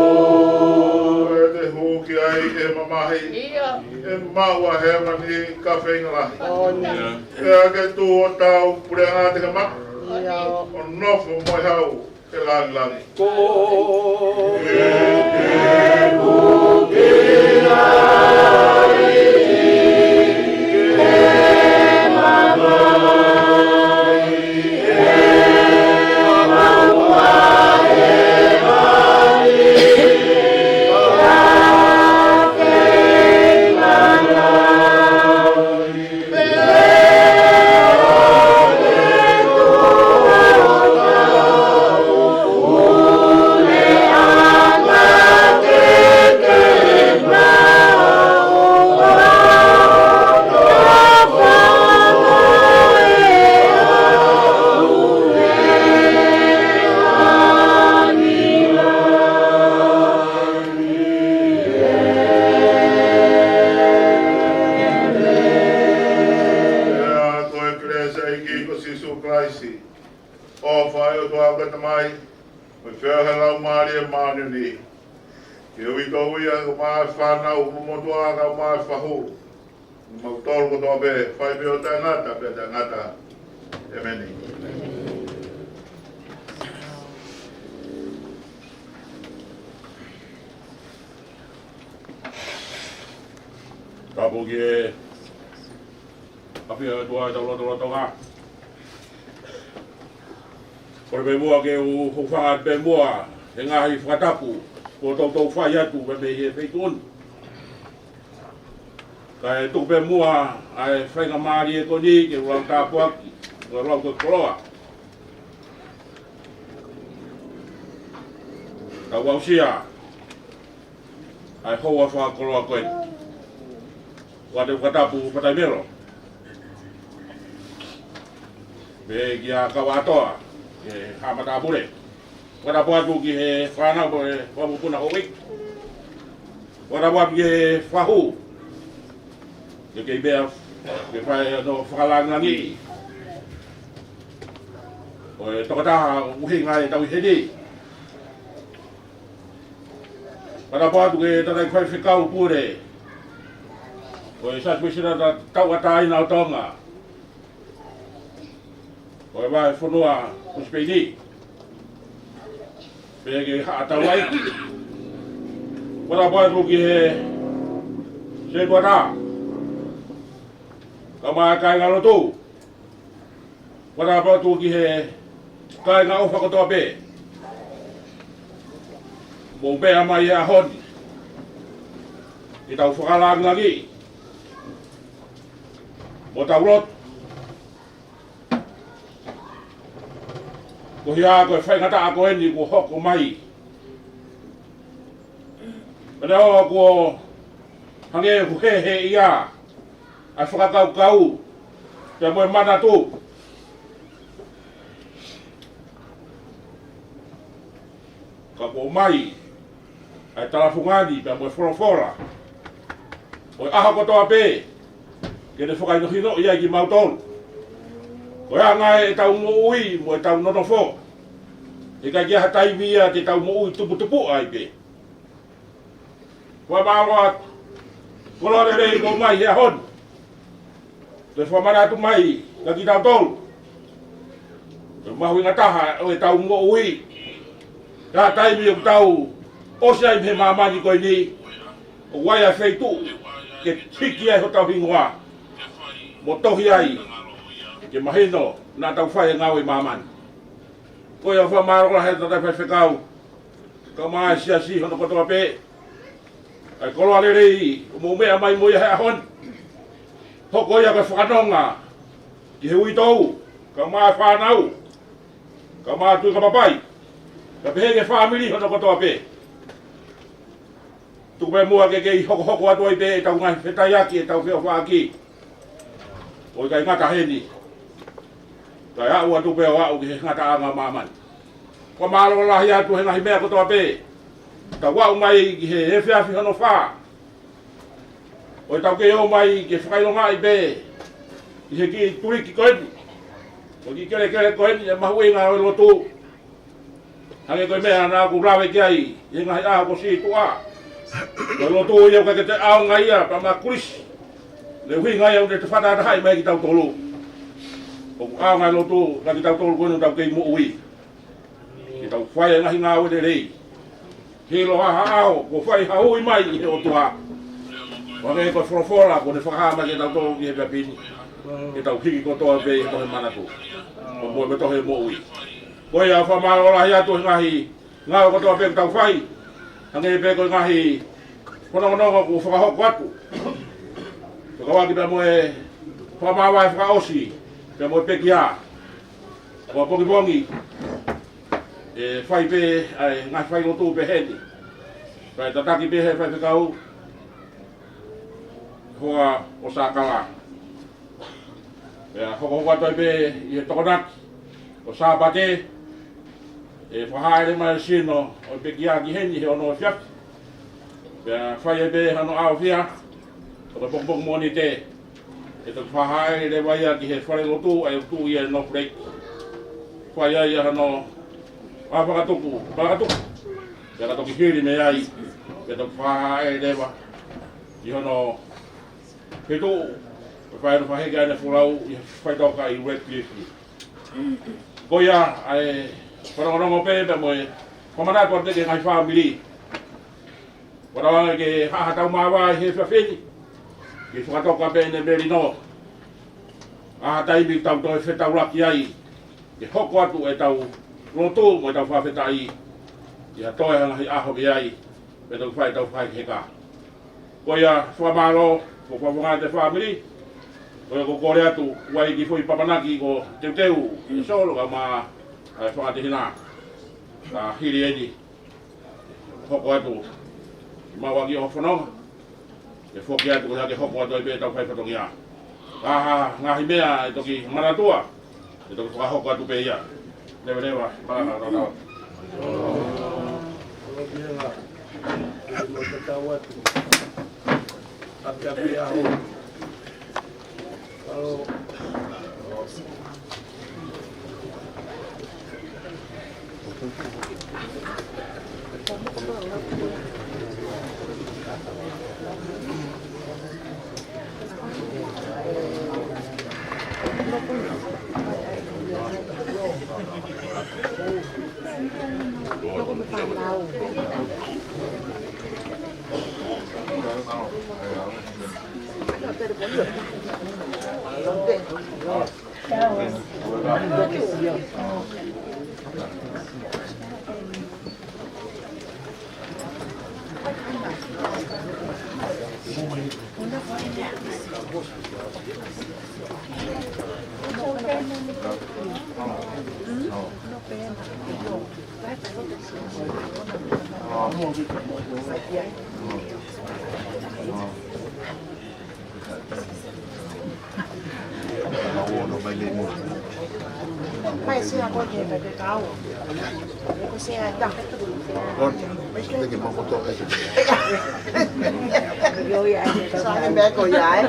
Ko e te hū ki ai ʻe mamahi, ʻe maʻu ʻa hēvani ka feinga lahi. Pea ke tuʻu ʻo tau puleʻanga te ke maʻu, ʻo nofo mo e hau ʻi he langilangi. Ko e te hū ki ai ʻe mamahi, ʻe maʻu ʻa hēvani ka feinga lahi. Māʻoniʻoni. Ke uitou ia, kae ʻumaʻā e fānau, motuʻa, kae ʻumaʻā e fahu. Mau tolu kotoa pē, fai pē ʻo taʻengata pea taʻengata. ʻEmeni. Tapu ki he ʻafio ʻa e ʻOtua ʻi hotau lotolotonga. Kole pē muʻa ke u hūfanga pē muʻa he ngaahi fakatapu kuo toutou fai atu mei he feituʻu ni. Kae tuku pē muʻa ʻa e faingamālie ko eni ke u lau tāpuaki, ke u lau ko e koloa. Tau aʻusia ʻa e houa fakakoloa ko eni. ʻOatu e fakatapu fakataimelo. Pea kia Kauatoa, ki he haʻa matāpule. Fakatapu atu ki he fānau mo e fanga mokopuna Houʻeiki. Fakatapu atu ki he fahu. Ke kei meʻa, ke fai hono fakalāngilangiʻi ʻo e tokotaha ʻuhinga ʻetau ʻi heni. Fakatapu atu ki he tangataʻeiki faifekau pule ʻo e Siasi Uēsiliana Tauʻatāina ʻo Tonga, ʻo e vahefonua ko Sipeini. Pea ki he Haʻa Tauʻaiki. Fakatapu atu ki he setuata, kae ʻumaʻā e kāingalotu. Fakatapu atu ki he kāinga ʻofa kotoa pē. Mou meʻa mai he ʻaho ni ke tau fakalāngilangiʻi mo tau lotu. Ko e hā ko e faingataʻa ko eni kuo hoko mai. Pea neongo kuo hangē ʻoku hēhēʻia ʻa e fakakaukau pea mo e manatu, ka kuo ʻomai ʻa e talafungani pea mo e folofola ʻo e ʻaho kotoa pē ke ne fakahinohinoʻi ai kimautolu. Ko e anga ʻetau moʻui mo ʻetau nonofo. ʻIkai ke ʻi ai ha taimi ia ke tau moʻui tuputupuʻa ai pē. Fakamālō atu. Koloa lelei kuo ʻomai he ʻaho ni. Ke fakamanatu mai kia kitautolu ko e mahuʻinga taha ʻo ʻetau moʻui. Ko e taimi ʻoku tau ʻosi ai mei he māmani ko eni, ʻoku ʻi ai ʻa e feituʻu ke hiki ai hotau hingoa mo tohi ai ke mahino naʻa tau fai e ngāue ʻi māmani. Ko ia fakamālō lahi he tangataʻeiki faifekau, kae ʻumaʻā e siasi hono kotoa pē, ʻa e koloa lelei ʻoku mou meʻa mai mo ia he ʻaho ni. Hoko ia ko e fakanonga ki he uitou, kae ʻumaʻā e fānau, kae ʻumaʻā Tuʻi Kapapai, kae pehē ki he fāmili hono kotoa pē. Tuku pē muʻa ke kei hokohoko atu ai pē ʻetau ngaahi fetaiaki, ʻetau feʻofaʻaki. ʻOku ʻikai ngata heni, kae aʻu atu pē ʻo aʻu ki he ngataʻanga ʻo māmani. Fakamālō lahi atu he ngaahi meʻa kotoa pē. Tau aʻu mai ki he efiafi hono fā ʻo ʻetau kei ō mai ke fakaʻilongaʻi pē ʻi he kiʻi tuliki ko eni, ko e kiʻi kelekele ko eni, e mahuʻinga ʻo e lotu. Hangē ko e meʻa naʻa ku lave ki ai ʻi he ngaahi ʻaho kuo ʻosi tuʻa. Ko e lotu ia ʻoku ʻikai ke toe ʻaonga ia pea mo e kulisi. Ko e ʻuhinga ia ʻoku ne toe fakatahatahaʻi mai kitautolu. ʻOku ʻaonga e lotu kia kitautolu ko eni ʻoku tau kei moʻui, ke tau fai e ngaahi ngāue lelei. Hilo ha ʻaho kuo fai ha ui mai ʻe he ʻOtua. Hangē ko e folofola kuo ne fakahā mai kiate kitautolu ʻi he efiafi ni, ke tau hiki kotoa pē ʻi he tohi manatu. Ko e moʻui, mo e tohi moʻui. Ko ia fakamālō lahi atu he ngaahi ngāue kotoa pē ʻoku tau fai. Hangē pē ko e ngaahi fanongonongo kuo fakahoko atu. Fekauʻaki pea mo e fakamāvae fakaʻosi pea mo e pekia. Ko e pongipongi ʻe fai pē ʻa e ngaahi failotu pehē ni. Pea tataki pē ʻe he faifekau hoa ʻo Sākala. Pea hokohoko atu ai pē ʻi he Tokonaki ʻo Sāpate, ʻe fakahāʻele mai e sino ʻo e pekia ki heni he ono efiafi. Pea fai ai pē hano ʻaofia ʻo e pongipongi Mōnite, ʻe toki fakahāʻele leva ia ki he falelotu ʻa ia ʻoku tuʻu ia ʻi North Lake. Fai ai ia hano ʻā fakatupu, fakatupu. Pea ka toki hili mei ai, pea toki fakahā ʻe leva ʻi hono fetuʻu, pea fai hono fakaheka ʻene folau ʻi he faitoka ʻi Redcliffe. Ko ia ʻa e fanongonongo pē pea mo e fakamanatu atu ki he ngaahi fāmili. Ua lava ange ke haʻa hatau māvae he efiafi ni, ke fakatoka pē ʻene melino. ʻA ha taimi tau toe fetaulaki ai, ke hoko atu ʻetau lotu mo ʻetau fakafetaʻi, ʻi ha toe ngaahi ʻaho mei ai, pea tau fai ʻetau fakaheka. Ko ia fakamālō, ko e fakamālō atu ki he fāmili, ko ia ʻoku kole atu, ʻoku ʻi ai e kiʻi foʻi papanaki ko Teuteu, ʻe Solo, kae ʻumaʻā ʻa e fanga tehina. Ka hili eni, hoko atu, mau ʻaki ʻo fononga, ke foki atu ko ia ke hoko atu ai pē ʻetau fai fatongia. Ka ha ngaahi meʻa ʻe toki manatua, ʻe toki fakahoko atu pē ia. Leveleva, malanga, tau, tau. ʻApiʻapi ʻaho. Mai sea ko ke pe ke kau. Ko sea ta. Ko, ke ke mako to e. Yo ya. Sa ne me ko ya e.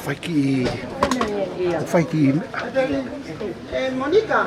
Fai kiʻi, fai kiʻi. Eh, Monica.